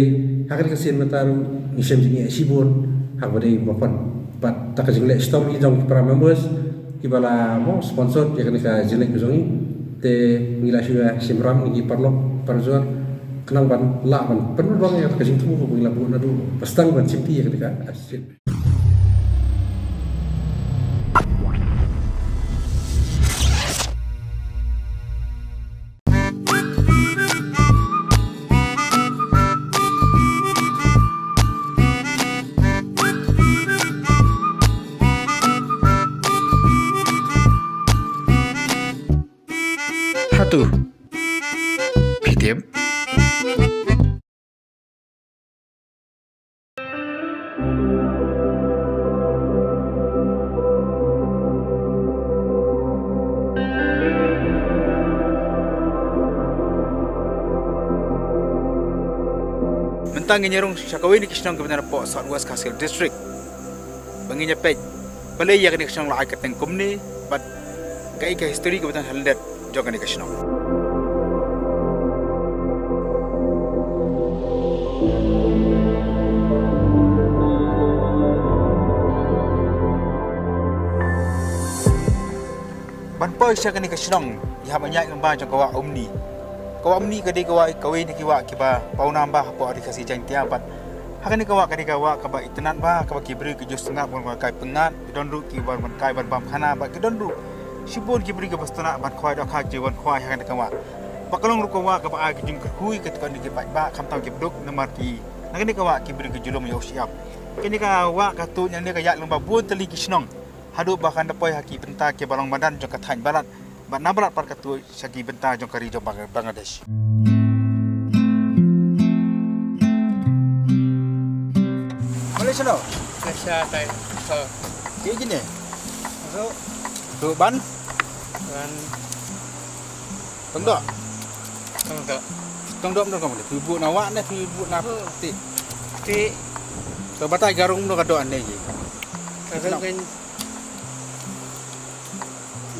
ha kane ka sien mynta ruh ngi shem jingeh shibun ha kaba dei ba pon. Bad da ka jingleh shitom jong ki para members kiba la, mo, sponsor ïa kane ka jingleh ka jong ngi. Te ngi la shu ïa shim ram ïa ki paralok parajor khnang ban lah ban pynrung ïa ka jingthmu kaba ngi la buh naduh ba sdang ban shimti ïa kane ka, ah, sien. Hato phi tip? Mynta ngin ïa rung sha kawei na ki shnong kiba don hapoh South West Khasi Hills District ba ngin ïa peit balei ïa kane ka shnong la ai kyrteng kumne bad kaei ka history kaba don ha lyndet jong kane ka shnong. Ban poi sha kane ka shnong, ngi hap ban ïaid lyngba jong ka wah Umni. Ka wah Umni ka dei ka wah, kawei na ki wah kiba pawnam bha hapoh Ri Khasi Jaiñtia bad ha kane ka wah ka dei ka wah kaba itynnad bha, kaba ki briew ki ju sngap ban wan kai pyngngad, ki don ruh ki wan wan kai ban bam khana bad ki don ruh shibun ki briew kiba sngap ban khwai dohkha, ki ju wan khwai ha kane ka wah. Bad ka long ruh ka wah kaba ai ka jingkyrkhu ïa ki, ki paidbah khamtam ki baduk namar ki, na kane ka wah ki briew ki ju lum ïa u shyiap. Kane ka wah ka tuid nangne ka ïaid lyngba bun tylli ki shnong haduh ba kan da poi ha ki bynta kiba long madan jong ka thaiñ Bharat bad na Bharat pat ka tuid sha ki bynta jong ka ri jong Bang-, Bangladesh. Malaysia no? Malaysia tai. So. Ki kine? So. Tu ban? Ban. Tong doh. Tong doh. Tong doh mano kamu ni? Phi buh na wah ne phi buh na ti? Ti. To batai garung mano ka doh ne ji? Garung kan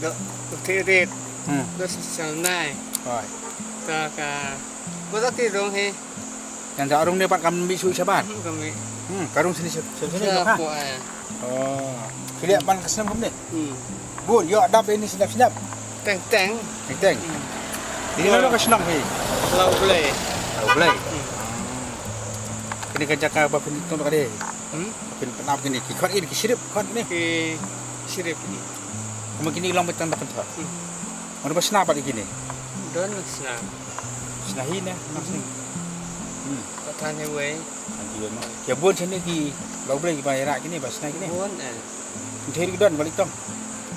doh ti rit. Hmm. Doh sal nai. Oi. Ka ka. Ko doh ti rong he. Yang doh rong ne pat kam mih shu shaban. Hmm, kam mih. Hmm, karung sini sini sini ka. Oh. Kiliak pan ka senam kum ni. Hmm. Bun, ïoh dap ini sedap-sedap. Teng teng. Teng teng. Hmm. Ini mana ka senam hi? Lau Blei. Blei. Kane ka jaka ba phin tong ka dei. Hmm? Phin pynap kine ki khot, kine ki syrip khot ne. Ki syrip kine. Kumba kine long ba tang da pynthor. Hmm. Mano ba sna pat kine? Don sna. Sna hi ne, na sna. Hmm. Ka than hi wei. Than hi wei ma. Ki bun shane ki Law Blei ki ba ïarap kine ba sna kine. Bun eh. Nthei ki don ba leit tong.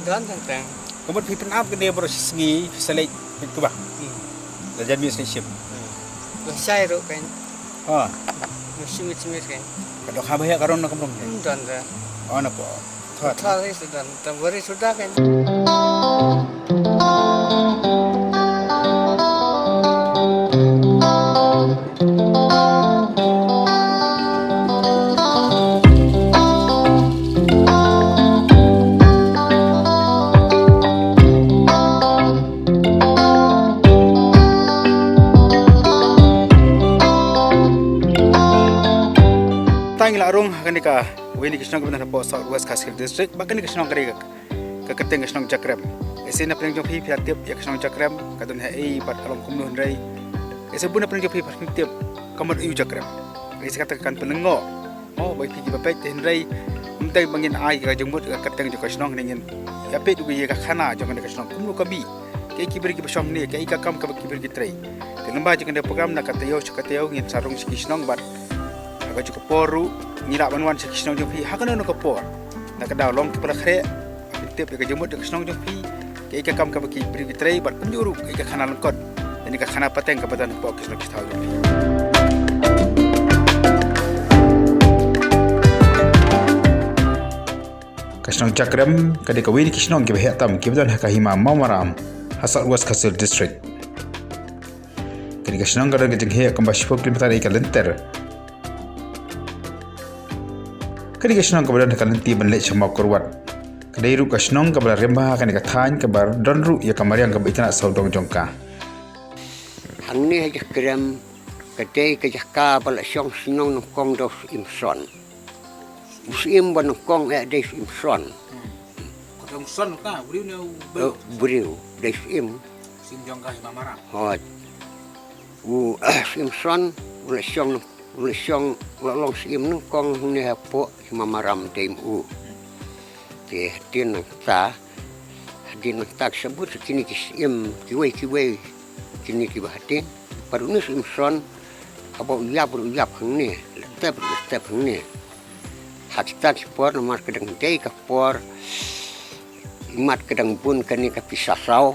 Don tang tang. Ka mut phi pynap kane baroh shi sngi phi sa leit peit kaba. Hmm. Da jan miet sa leit shim. Hmm. La shai ruh kan. Ha. Musim musim kan. Ka dok ha ba heh ka rong na ka mrong. Hmm, don da. Oh, na po. Thot. Thot hi sudan. Tang bari sudah kan. Tang la rung ha kane ka wei na ki shnong kaba don hapoh South West Khasi Hills District, ba kane ka shnong ka dei ka ka kyrteng ka shnong Jakrem. Ese na pdeng jong phi phi la tip ïa ka shnong Jakrem ka don ha ei bad ka long kumno, hynrei ese bun na pdeng jong phi phi la tip ka mut ïa u Jakrem. Ese kata ka kan pynlyngngoh mo ba phi kiba peit, te hynrei mynta ba ngin ai ka jingmut ka kyrteng jong ka shnong, ngin ïa peit ruh ïa ka khana jong ka shnong kumno ka mih, kaei ki briew kiba shong hangne, kaei ka kam kaba ki briew ki trei. Te lyngba jong ka program na ka taïew sha ka taïew ngin sa rung sha ki shnong bad ha kajuh ka por ruh ngi lah ban wan sha ki shnong jong phi ha kano kano ka por. Na ka daw long kiba la khreh, phin tip ïa ka jingmut jong ka shnong jong phi, kaei ka kam kaba ki briew ki trei bad kumjuh ruh kaei ka khana lyngkot, ïa ka khana pateng kaba don hapoh ki shnong ki thaw jong phi. Ka shnong Jakrem ka dei kawei na ki shnong kiba heh tam kiba don ha ka hima Mawmaram ha South West Khasi Hills District. Kane ka shnong ka don ka jingheh kumba shiphew kilometer ïa ka lynter. Kane ka shnong kaba don ha ka lynti ban leit sha Mawkyrwat. Ka dei ruh ka shnong kaba la rim bha ha kane ka thaiñ kaba don ruh ïa ka mariang kaba itynnad sawdong jong ka. Hangne ha Jakrem ka dei ka jaka ba la shong shnong nyngkong da u Syiem Son. U Syiem ba nyngkong eh dei Syiem Son. Hmm. Ka dei u Son ka, u briew ne u briew? Eh, u briew, dei Syiem. Syiem jong ka Hima Maram. Hooid. U Syiem Son u la shong, u la shong, u la long Syiem nyngkong hangne hapoh Hima Maram, dei ma u. Te hadien nangta, hadien nangta ki sa bud kine ki Syiem kiwei kiwei, kine kiba hadien. Bad une u Syiem Son, haba u ïap ruh u ïap hangne, la tep ruh la tep hangne. Ha kita ki por namar ka dang dei ka por imat ka dang bun kane ka pisa saw.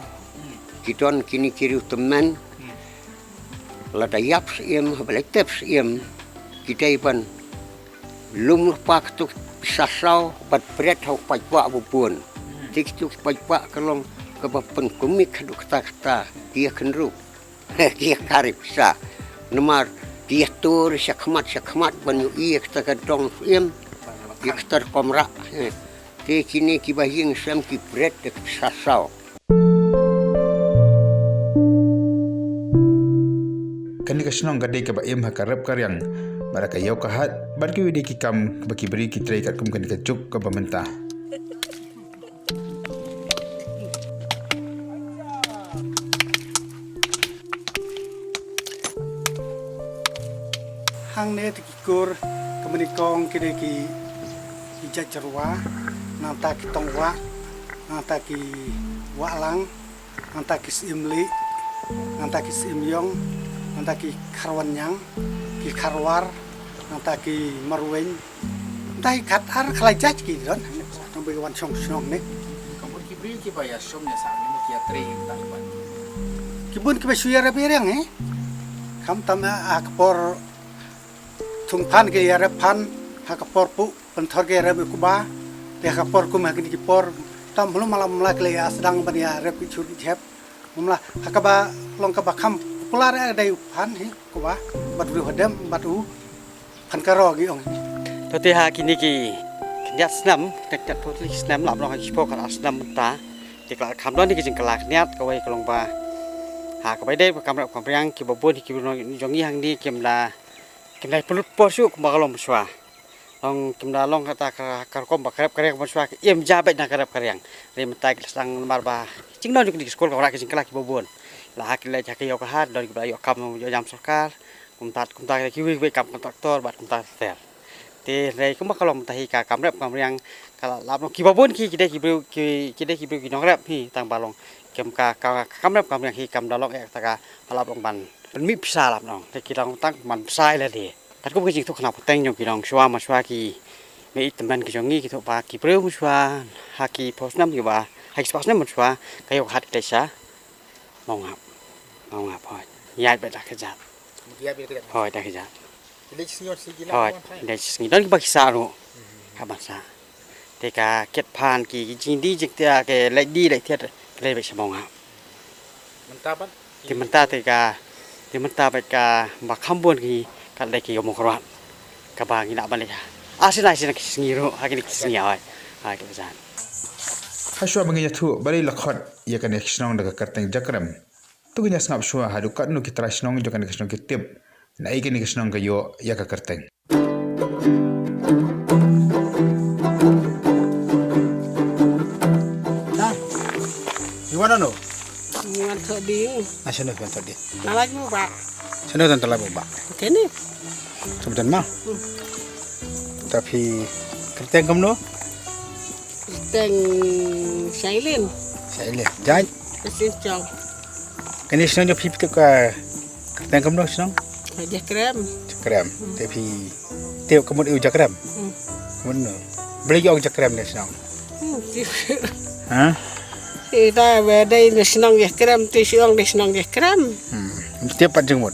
Ki don kine ki riew tymmen. Lada ïap Syiem, haba la tep Syiem, ki dei ban lum lypa kito ki pisa saw bad bret ha u paidbah ba bun. Te kito ki paidbah ka long kaba pynkumne haduh katta katta, ki ïa kynrup. Ki ïa kari pisa. Namar ki ïa tur shakhmat shakhmat ban ïohi ïa kata ka dong Syiem, ïa kata ka kamra. Te kine kiba ïeng sem ki bret da ka pisa saw. Kane ka shnong ka dei kaba im ha ka rep ka riang bad ka ïew ka hat bad kiwei de ki kam ba ki briew ki trei katkum kane ka juk kaba mynta. Hangne te ki kur, ka mane kong, ki dei ki, ki jait Jyrwa, nangta ki Tongwah, nangta ki Wahlang, nangta ki Syiem Lieh, nangta ki Syiem Ïong, nangta ki Kharwanñiang, ki Kharwar, nangta ki Marweiñ, nangta ki khatar khlai jait ki don. Nang ba ki wan shong shnong ne. Ka mut ki briew kiba ïa shong ïa sah ne, ki ïa trei nangta ban. Ki bun kiba shu ïarap ïariang eh. Khamtam ha ka por thung phan ki ïarap phan, ha ka por puh pynthor ki ïarap ïa u kba. Te ha ka por kum ha kine ki por tam hlu mala mala ki la ïa sdang ban ïarap ki chur ki jhep. Mala ha kaba long kaba kham popular eh dei u phan hi u kba bad u riew hadem bad u phan karo ngi ong. To te ha kine ki khyndiat snem, khyndiat phew tylli ki snem, la long ha ki shiphew khatar snem mynta. Te ka la kham don hi ki jingkylla khyndiat, kawei ka long ba ha kaba ïadei bad ka kam rep ka kam riang, kiba bun hi ki briew jong ngi hangne kim da, kim da pynlut por shuh kumba ka long mynshuwa. Long kim da long kata ka, ka rukom ba ka rep ka riang mynshuwa ka im ja beit na ka rep ka riang. Hynrei mynta ki la sdang namar ba ki jingno jong kine ki skul ka wanrah ki jingkylla kiba bun. La ha ki leit ha ki ïoh ka hat, don kiba la ïoh kam ïoh jam sorkar, kumta kumta ki wei wei kam kontraktor bad kumta ter. Te hynrei kumba ka long mynta hi ka kam rep kam riang ka la lap noh kiba bun ki ki dei ki briew ki ki dei ki briew ki nongrep hi tang ba long kem ka ka ka kam rep kam riang hi kam da long eh ta ka ka lap long ban ban mih pisa lap noh te ki long tang man pisa ïa lade. Katkum ka jingthoh khnang pateng jong ki nongshwa mashwa ki mei tymmen ki jong ngi ki thoh ba ki briew mashwa ha ki phew snem kiba ha ki spah snem mashwa ka ïoh ka hat ki leit sha Mawngap. Mawngap hoi. Ïaid bad da ka jat. Ïaid bad da ka jat. Hoi da ka jat. Ki leit sngi ki la Hoi, wan phai. Leit sngi don kiba ki sah ruh. Ka ban sah. Te ka kit phan ki ki jingdie jingtiar ki leit die leit tiar ki leit beit sha Mawngap. Mynta pat. Te mynta te ka te mynta beit ka ba kham bun ki ka leit ki ïoh mukrawat. Kaba ngi lah ban leit ha. Arsien arsien ki sngi ruh ha kine ki sngi hoi. Ha ki jat. Hashwa ba ngin ïathuh balei la khot ïa kane ka shnong da ka kyrteng Jakrem. To ngin ïa sngap shuwa haduh katno ki trai shnong jong kane ka shnong ki tip na ei kane ka shnong ka ïoh ïa ka kyrteng. Nah, you wanna know? Ngi wan thoh dieng. Ah, shano phi wan thoh dieng? Nalai mo ba. Shano don talai mo ba? Kene. Sum don ma? Hmm. Ta phi kyrteng kumno? Kyrteng Shailin. Shailin. Jait? Kasin chong. Kane shnong jong phi phi tip ka kyrteng kumno shnong? Ka Jakrem. Jakrem. Hmm. Te phi tip ka mut u Jakrem? Hmm. Kumno? Balei ki ong Jakrem ne shnong? Hmm, tip. Ha? Ita ba dei ne shnong Jakrem, te shnong dei shnong Jakrem. Hmm. Tip pat jingmut.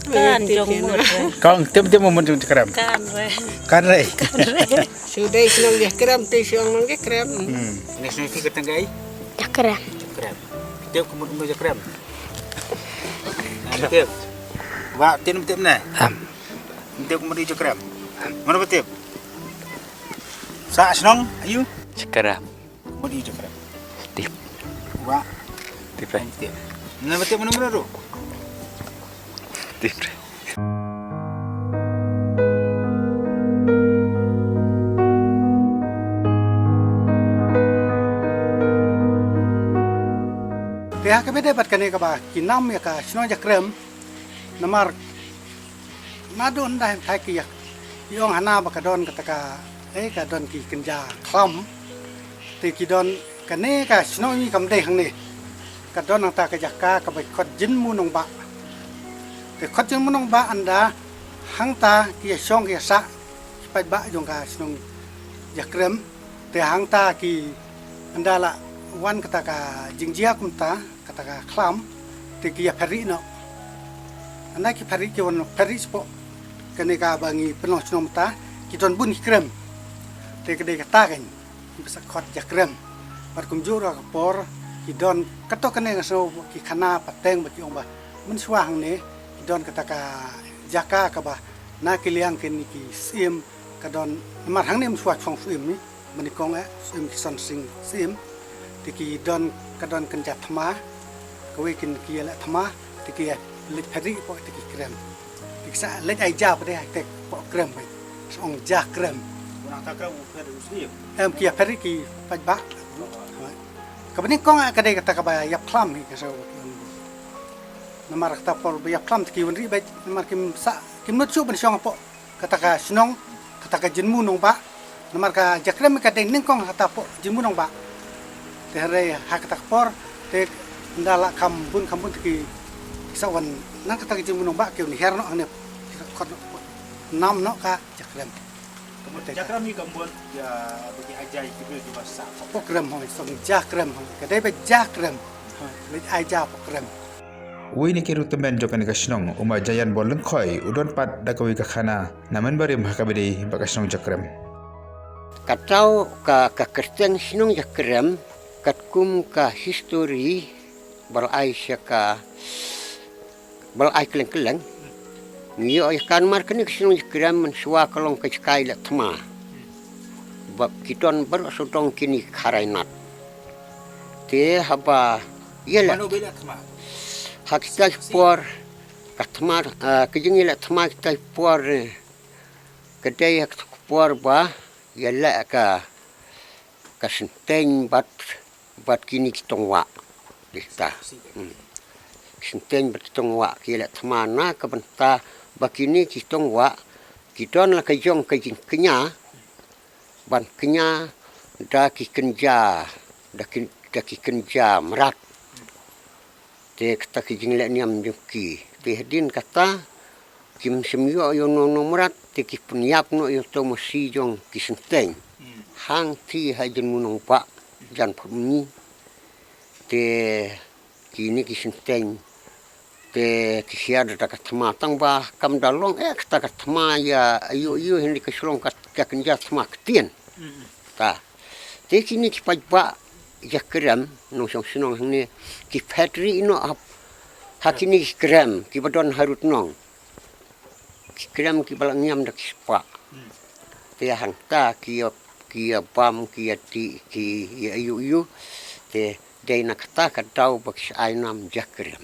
Kan jong mut. Kong tip tip mut jong Jakrem. Kan re. Kan re. Kan re. Shu dei shnong Jakrem, te shnong nong Jakrem. Hmm. Kane shnong phi kyrteng kai? Jakrem. Jakrem. Tip ka mut jong Jakrem. Tip. Wa tip tip ne. Am. Tip ka mut jong Jakrem. Mano ba tip? Sa shnong ayu? Jakrem. Mut jong Jakrem. Tip. Wa. Tip re. Tip. Mano ba tip mano mano ru? Tip re. Te ha kaba dei bad kane kaba ki nam ïa ka shnong Jakrem namar naduh ynda hynthai ki ïa ki ong hana ba ka don kata ka eh ka don ki kynja khlam. Te ki don kane ka shnong ngi kam dei hangne. Ka don hangta ka jaka kaba khot Jynmu Nongbah. Te khot Jynmu Nongbah ynda hangta ki ïa shong ki ïa sah ki paidbah jong ka shnong Jakrem. Te hangta ki ynda la wan kata ka jingjia kumta kata ka khlam te ki ïa pyrshah noh. Ynda ki pyrshah ki wan pyrshah shapoh kane kaba ngi pynlong shnong mynta ki don bun ki krem. Te ka dei kata kan ba sa khot Jakrem. Bad kumjuh ruh ka por ki don kato kane nga sngew ki khana pateng ba ki ong ba mynshuwa hangne ki don kata ka jaka kaba na ki liang kine ki syiem ka don namar hangne mynshuwa chong syiem ni. Ba nyngkong eh, syiem ki son sing syiem. Te ki don, ka don kynja thma. Kawei kin ki ïa leh thma, te ki ïa leit pyrshah poh te ki krem. Te ki sa leit ai ja pat te poh krem beit. Sa ong ja krem. Em ki ïa pyrshah ki paidbah. Kaba nyngkong eh ka dei kata kaba ïap khlam hi ka sa. Namar kata por ba ïap khlam te ki wan ri beit namar kim sa kim nud shuh ban shong hapoh kata ka shnong, kata ka Jynmu Nongbah. Namar ka Jakrem ka dei nyngkong ha kata poh Jynmu Nongbah. Te hynrei ha kata ka por te ynda la kham bun kham bun te ki sa wan na kata ka Jynmu Nongbah ki wan hiar noh hangne ki sa khot noh nam noh ka Jakrem. Jakrem hi ka mut ïa ba ki ai ja ki briew kiba sah. Poh krem hoi, song Jakrem hoi. Ka dei ba Jakrem. Hoi, leit ai ja poh krem. Uwei na ki riewtymmen jong kane ka shnong, u Ma Jayan Borlyngkhoi, u don pat da kawei ka khana na mynbarim ha kaba ïadei bad ka shnong Jakrem. Kata ka, ka kyrteng shnong Jakrem katkum ka histori ba la ai sha ka, ba la ai kylleng kylleng. Ngi ïoh ïa ka namar kane ka shnong Jakrem mynshuwa ka long ka jaka ïaleh thma. Ba ki don baroh sawdong kine ki kharainat. Te haba ïaleh, mano ba ïaleh thma? Ha kita ki por ka thma, ah, ka jingïaleh thma kita ki por, eh, ka dei ha kita ki por ba ïaleh ka, ka synteng bad, bad kine ki tongwah. Kita. Hmm. Synteng bad ki tongwah ki leh thma na ka bynta ba kine ki tongwah ki don la ka jong ka jingkñia ban kñia da ki kynja, da ki, da ki kynja mrad. Te kata ki jingleh niam jong ki. Te hadien kata kim shym ïoh ïa u nongno mrad te ki pynïap noh ïa uto u masi jong ki synteng. Hangta ha jan u nongbah jan phut mi. Te kine ki synteng te ki shia da ka thma tang ba kam da long eh kata ka thma ïa aïu aïu, hynrei ka shu long ka, ka kynja thma ktien. Ta te kine ki paidbah Jakrem nongshong shnong hangne ki phet ri noh ha, ha kine ki krem kiba don harud nong. Ki krem kiba la ngiam da ki spah. Te hangta ki ïa, ki ïa bam, ki ïa tih, ki ïa aïu aïu. Te dei na kata ka daw ba ki shah ai nam Jakrem.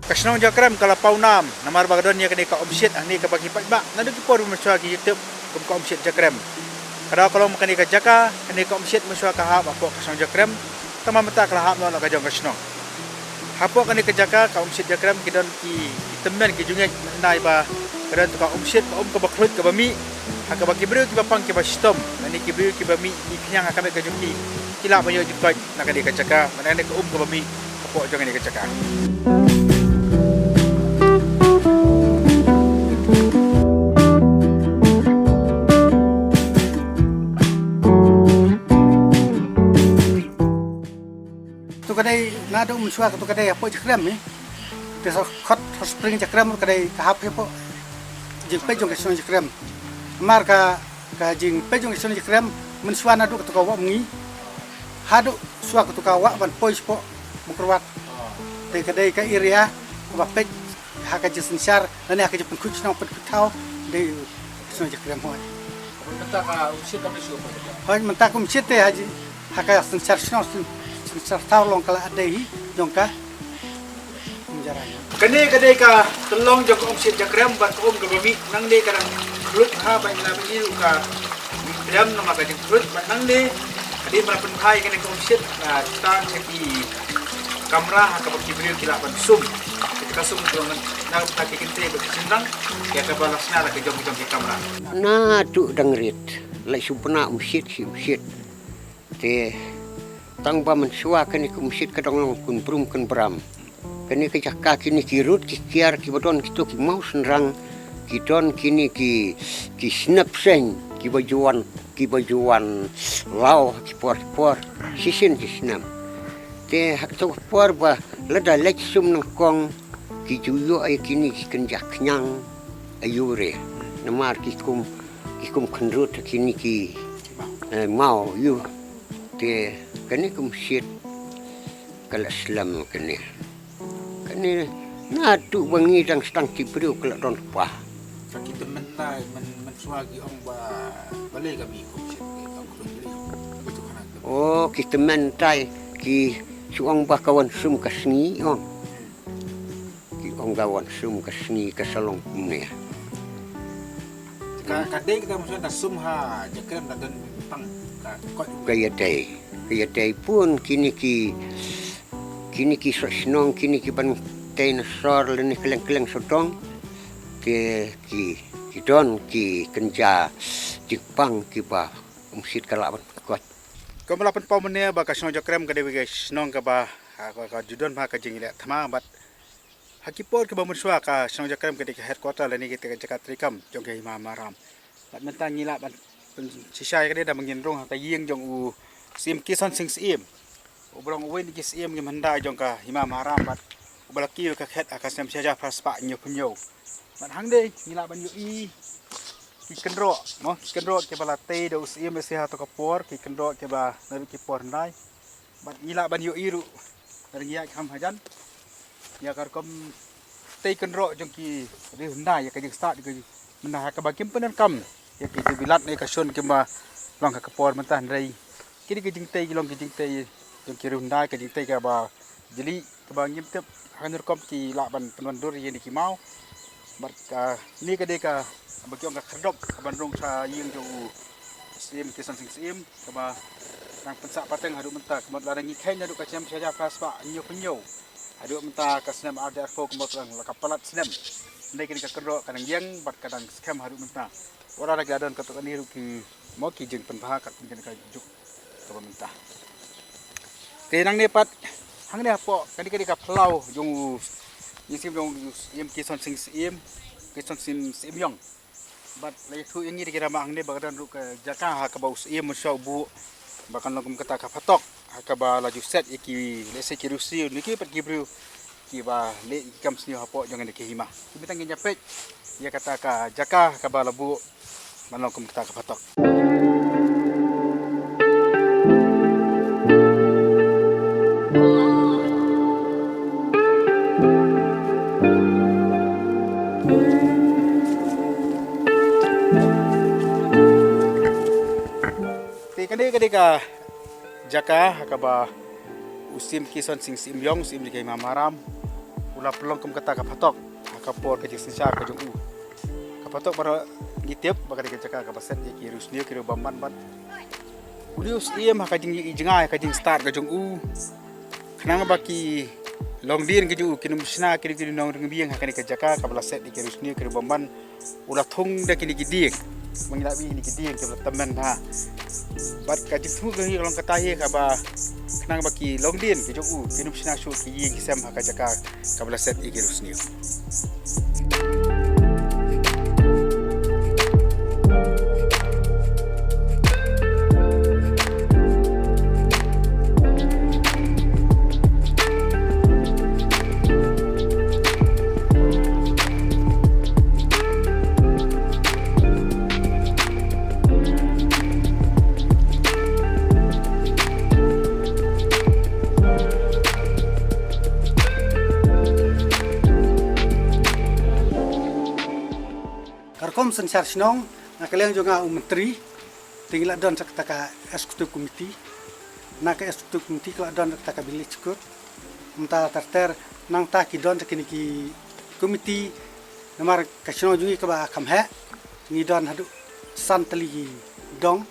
Ka shnong Jakrem ka la paw nam namar ba ka don ïa kane ka umshied hangne kaba ki paidbah naduh ki por ba mynshuwa ki ïa tip kum ka umshied Jakrem. Ka daw ka long ba kane ka jaka, kane ka umshied mynshuwa ka hap hapoh ka shnong Jakrem, tangba mynta ka la hap noh la ka jong ka shnong. Hapoh kane ka jaka ka umshied Jakrem ki don ki, ki tymmen ki jingngeit, mynta ba ka don ka umshied ka um kaba khluit kaba mih, ha kaba ki briew kiba pang kiba shitom lane ki briew kiba mih ki khñiang ha ka met ka jong ki, ki lah ban ïoh jingkoit na kane ka jaka, na kane ka um kaba mih hapoh jong kane ka jaka. To ka dei naduh mynshuwa ka to ka dei hapoh Jakrem hi. Te sa khot Hot Spring Jakrem ka dei ka hap hapoh jingpeit jong ka shnong Jakrem. Namar ka, ka jingpeit jong ka shnong Jakrem mynshuwa naduh ka to ka wah Umngi haduh shuwa ka to ka wah ban poi shapoh Mawkyrwat. Te ka dei ka area kaba peit ha ka jingsynshar lane ha ka jingpynkhuid shnong pynkhuid thaw dei ka shnong Jakrem hoi. Mynta ka umshied ka dei shuh. Hoi mynta ka umshied te ha ji, ha ka synshar shnong syn-, synshar thaw long ka la dei hi jong ka. Kane ka dei ka tyllong jong ka umshied Jakrem bad ka um kaba mih, nangne ka dang khluit ha ban ïa la ban ïoh ka Pyrem namar ka jingkhluit bad nangne hadien ba la pynphai kane ka umshied, ah, tang ïa ki kamra ha kaba ki briew ki lah ban sum. Kita ka sum jong nangta ki kynthei bad ki shynrang ïa kaba la shna la ka jong jong ki kamra. Naduh dang rit la shu bna umshied shi umshied. Te tang ba mynshuwa kane ka umshied ka dang long kynbrum kynbram. Kane ka jaka kine ki rud ki kiar kiba don kito ki maw shynrang, ki don kine ki, ki snep seng kiba ju wan, kiba ju wan law ha ki por ki por, shisien ki snem. Te ha kato ka por ba lada leit sum nyngkong ki ju ïoh ïa kine ki kynja khñiang aïu re. Namar ki kum, ki kum khynrut ha kine ki, eh, maw ïu. Te kane ka umshied ka la slem kane. Kane naduh ba ngi dang sdang ti briew ka la don kpa. Ka ki tymmen lai, men, mynshuwa ki ong ba balei ka mih ka umshied ka khluit balei. Ka tu khana ka. Oh, ki tymmen tai ki shu ong ba ka wan sum ka sngi ong. Ki ong ka wan sum ka sngi ka sa long kumne. Ka, ka dei kita mynshuwa da sum ha Jakrem da don pang ka koit. Ka ïadei, ka ïadei bun kine ki, kine ki soh shnong, kine ki ban tei na sor lane kylleng kylleng sawdong. Te ki, ki don ki kynja jingpang kiba umshied ka lah ban koit. Kumba la pynpaw mynne ba ka shnong Jakrem ka dei ka shnong kaba, ha, ka, ka ju don ha ka jingleh thma bad ha ki por kiba mynshuwa ka shnong Jakrem ka dei ka headquarter lane ka dei ka jaka treikam jong ka Hima Maharam. Bad mynta ngi lah ban pynshisha ïa ka dei da ba ngin rung ha ka ïing jong u Syiem Kisan Singh Syiem. Uba long uwei na ki syiem ki hyndai jong ka Hima Maharam bad uba la kiew ïa ka khet ha ka snem shi hajar phra spah hynñiew phew hynñiew. Bad hangne ngi lah ban ïohi ki kynroh, mo, ki kynroh kiba la tei da u Syiem ïa shi ha to ka por, ki kynroh kiba naduh ki por hyndai. Bad ngi lah ban ïohi ruh, lada ngi ïaid kham hajan ïa ka rukom tei kynroh jong ki riew hyndai ïa ka jingstad, ïa ka jing-, mynta ha kaba kim pyndonkam ïa ki jingbilat ne ka shon kiba long ha ka por mynta, hynrei kine ki jingtei ki long ki jingtei jong ki riew hyndai, ka jingtei kaba jylliew kaba ngim tip ha kano rukom ki lah ban pynwandur ïa kine ki maw. Bad kane ka dei kaba ki ong ka khyrdop kaban rung sha ïing jong u Syiem Kisan Sing Syiem, kaba dang pynsah pateng haduh mynta, kumba la dang ngi kheiñ haduh ka snem shi hajar phra spah hynñiew phew hynñiew. Haduh mynta ka snem ar hajar arphew kumba la ka palat snem. Hynrei kane ka kynroh ka dang ïeng bad ka dang skhem haduh mynta. Wat la da ki la don katto katne ruh ki mo ki jingpynbha katkum kane ka juk kaba mynta. Te nangne pat hangne hapoh kane ka dei ka phyllaw jong u, ïing syiem jong u Syiem Kisan Sing Syiem, Kisan Sing Syiem Ïong. Bad la ïathuh ïa ngi da ki rangbah hangne ba ka don ruh ka jaka ha kaba u Syiem mynshuwa u buh ba kan long kum kata ka phatok ha kaba la ju set ïa ki, lehse ki riewsniew ne ki pat ki briew kiba leh ïa ki kam sniew hapoh jong kane ka hima. Te mynta ngin ïa peit ïa kata ka jaka ha kaba la buh ban long kum kata ka phatok. Te kane ka dei ka jaka ha kaba u Syiem Kisan Sing Syiem Ïong, u Syiem jong ka hima Maharam, u la pynlong kum kata ka phatok ha ka por ka jingsynshar ka jong u. Ka phatok baroh ngi tip ba ka dei ka jaka kaba set ïa ki riewsniew ki riewbymman bad u dei u syiem ha ka jingïohi jngai ha ka jingstad ka jong u. Khnang ba ki longdien ki jong u kin ym shna ki, ki nongryngbieng ha kane ka jaka kaba la set ïa ki riewsniew ki riewbymman. U la thung da kine ki dieng, ba ngi la ïohi kine ki dieng kiba la tymmen bha. Bad ka jingthmu ka hi ka long kata hi kaba khnang ba ki longdien ki jong u kin ym shna shuh ki ïing ki sem ha ka jaka kaba la set ïa ki riewsniew. Ka rukom synshar shnong, na ka liang jong nga u Myntri, te ngi la don sa kata ka executive committee. Na ka executive committee ka la don sa kata ka village court. Mynta ter ter nangta ki don sa kine ki committee, namar ka shnong jong ngi kaba kham heh, ngi don haduh san tylli ki dong.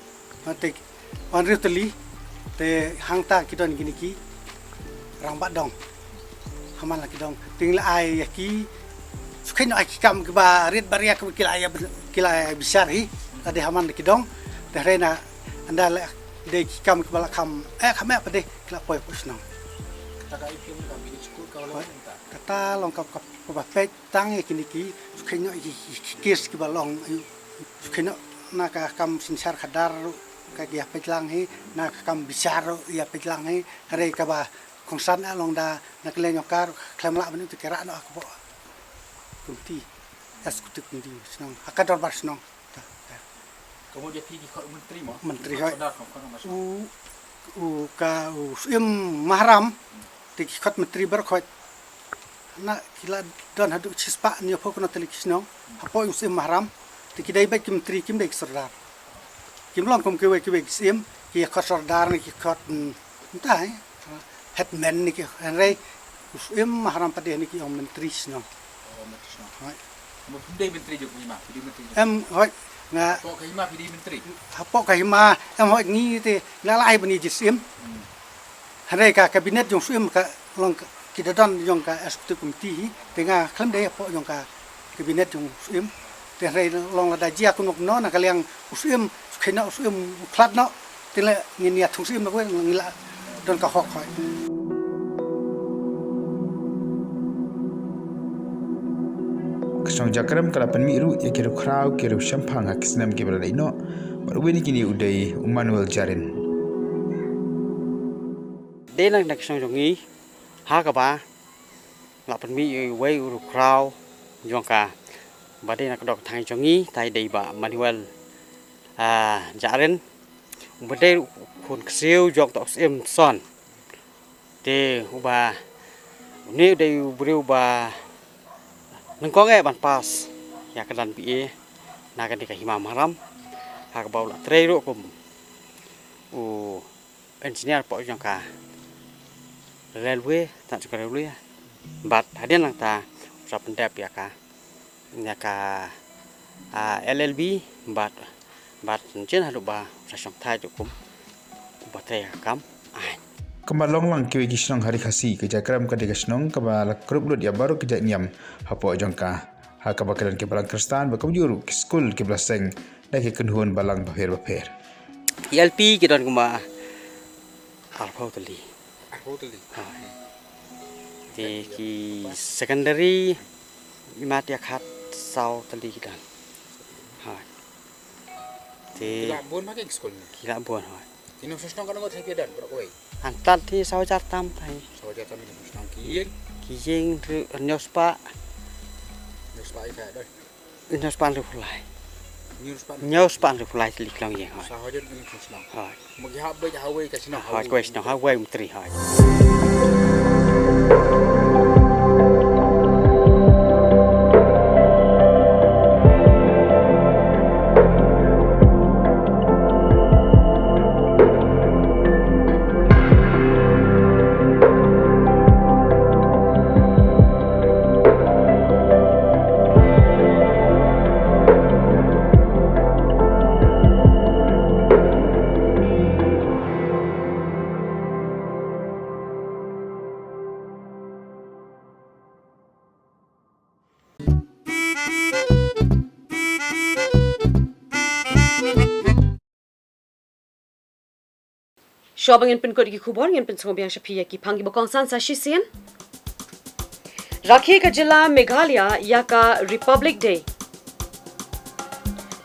Te hynriew tylli te hangta ki don kine ki rangbah dong. Haman la ki dong te ngi la ai ïa ki, shu kheiñ noh ai ki kam kiba rit ba ria kiba ki la ai, ki la ai bishar hi. Lada haman la ki dong te hynrei na ynda la dei ki kam kiba la kham eh kham eh pat de ki la poi hapoh shnong. Kata ka I P M ka village court ka long kata long ka, ka, kaba peit tang ïa kine ki, shu kheiñ noh ïa ki, ki, ki case kiba long, ïa, shu kheiñ noh na ka kam synshar khadar ruh ka ïa peit lang hi, na ka kam bishar ruh ïa peit lang hi, hynrei kaba kongsan eh long da na ka liang jong ka ruh khlem lah ban ïa ki rah noh ha ka pok committee, executive committee shnong, ha ka dorbar shnong. Ta, ta. Ka mut ïa phi ki khot u Myntri mo? Myntri, hooid. Sordar, khot, khot, khot, u, u ka, u Syiem Maharam, te ki khot Myntri baroh khoit. Na ki la don haduh shispah hynñiewphew khyndai tylli ki shnong hapoh u Syiem Maharam. Te ki dei beit ki Myntri, kim dei ki sordar. Kim long kum kiwei kiwei ki syiem, ki khot sordar ne ki khot, mm, mynta, eh, headman ne ki, hynrei u Syiem Maharam pat de ne ki ong Myntri shnong. Oh, Myntri shnong. Hooid. Mo phi dei Myntri jong ka hima, phi dei Myntri jong ka hima. Em, hooid, nga. Hapoh ka hima phi dei Myntri. Hapoh ka hima, em, hooid, ngi te la lah ai ban ïa jingsyiem. Hmm. Hynrei ka cabinet jong u Syiem ka long ka, ki da don jong ka executive committee hi, te nga khlem dei hapoh jong ka cabinet jong u Syiem. Te hynrei long lada jia kumno kumno na ka liang u Syiem, shu kheiñ noh u Syiem u khlad noh. Te leh ngin ïa thung Syiem noh, ngi la don ka hok hoi. Ka shnong Jakrem ka la pynmih ruh ïa ki riewkhraw ki riewshemphang ha ki snem kiba la dei noh. Bad uwei na kine u dei u Manuel Jarin. Dei na ka shnong jong ngi ha kaba la pynmih ïa uwei u riewkhraw jong ka, ba dei na ka dok thang jong ngi, tai dei Bah Manuel, ah, Jarin. Uba dei u khun ksiew jong uta u Syiem Son. Te uba, une u dei u briew ba nyngkong eh ban pass ïa ka dan B A na ka dei ka hima Maharam. Ha kaba u la trei ruh kum u engineer hapoh jong ka railway, tang jong ka railway. Bad hadien nangta u sa pyndep ïa ka, ïa ka, ah, L L B, bad Bad njen haduh ba sa shong thait kum ba trei ka kam. Ai. Kumba long lang kiwei ki shnong ha ri Khasi, ka Jakrem ka dei ka shnong kaba la krup lut ïa baroh ki jait niam hapoh jong ka. Ha kaba ki don ki balang Khristan, ba kumjuh ruh ki skul kiba la seng da ki kynhun balang bapher bapher. Ki L P ki don kumba arphew tylli. Arphew tylli. Ha. Te ki secondary imat ïa khatsaw tylli ki don. Ha. Te ki la bun ma ki skul ne? Ki la bun, ha. Ki nongshong shnong katno ngut hi ki don, baroh kawei? Hangta te saw hajar tam tai. Saw hajar tam ki nongshong shnong, ki ïing? Ki ïing ruh hynñiew spah. Hynñiew spah ïa ka don. Hynñiew spah hynriewphew lai. Hynñiew spah hynriewphew lai tylli ki long ïing, hooid. Sa hajar ki nongshong shnong. Hooid. Ma ki hap beit ha wei ka shnong, ha wei. Hooid, kawei shnong, ha wei um tri, hooid. Shuwa ba ngin pynkut ïa ki khubor, ngin pynsngewbiang sha phi ïa ki phang kiba kongsan sa shisien. Rakhe ka jylla Meghalaya ïa ka Republic Day.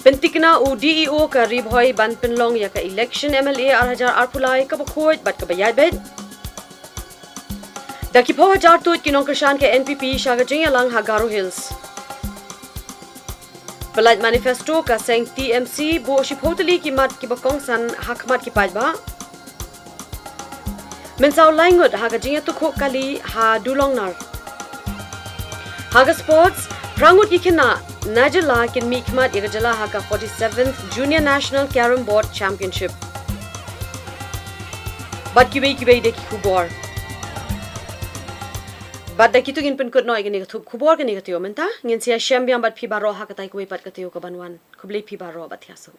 Pynthikna u D E O ka Ri Bhoi ban pynlong ïa ka election M L A ar hajar arphew lai kaba khuid bad kaba ïaid beit. Da ki phew hajar tuid ki nongkyrshan ka N P P sha ka jingïalang ha Garo Hills. Pyllait manifesto ka seng T M C buh shiphew tylli ki mat kiba kongsan ha khmat ki paidbah. Mynsaw lai ngut ha ka jingïatukhuh kali ha Dulongnar. Ha ka sports, phra ngut ki khynnah na jylla kin mihkhmat ïa ka jylla ha ka forty-seventh Junior National Carrom Board Championship. Bad kiwei kiwei de ki khubor. Bad da kitu ngin pynkut noh ïa kane ka thup khubor kane ka taïew mynta, ngin sa ïashem biang bad phi baroh ha katai kawei pat ka taïew kaban wan. Khublei phi baroh bad thiah suk.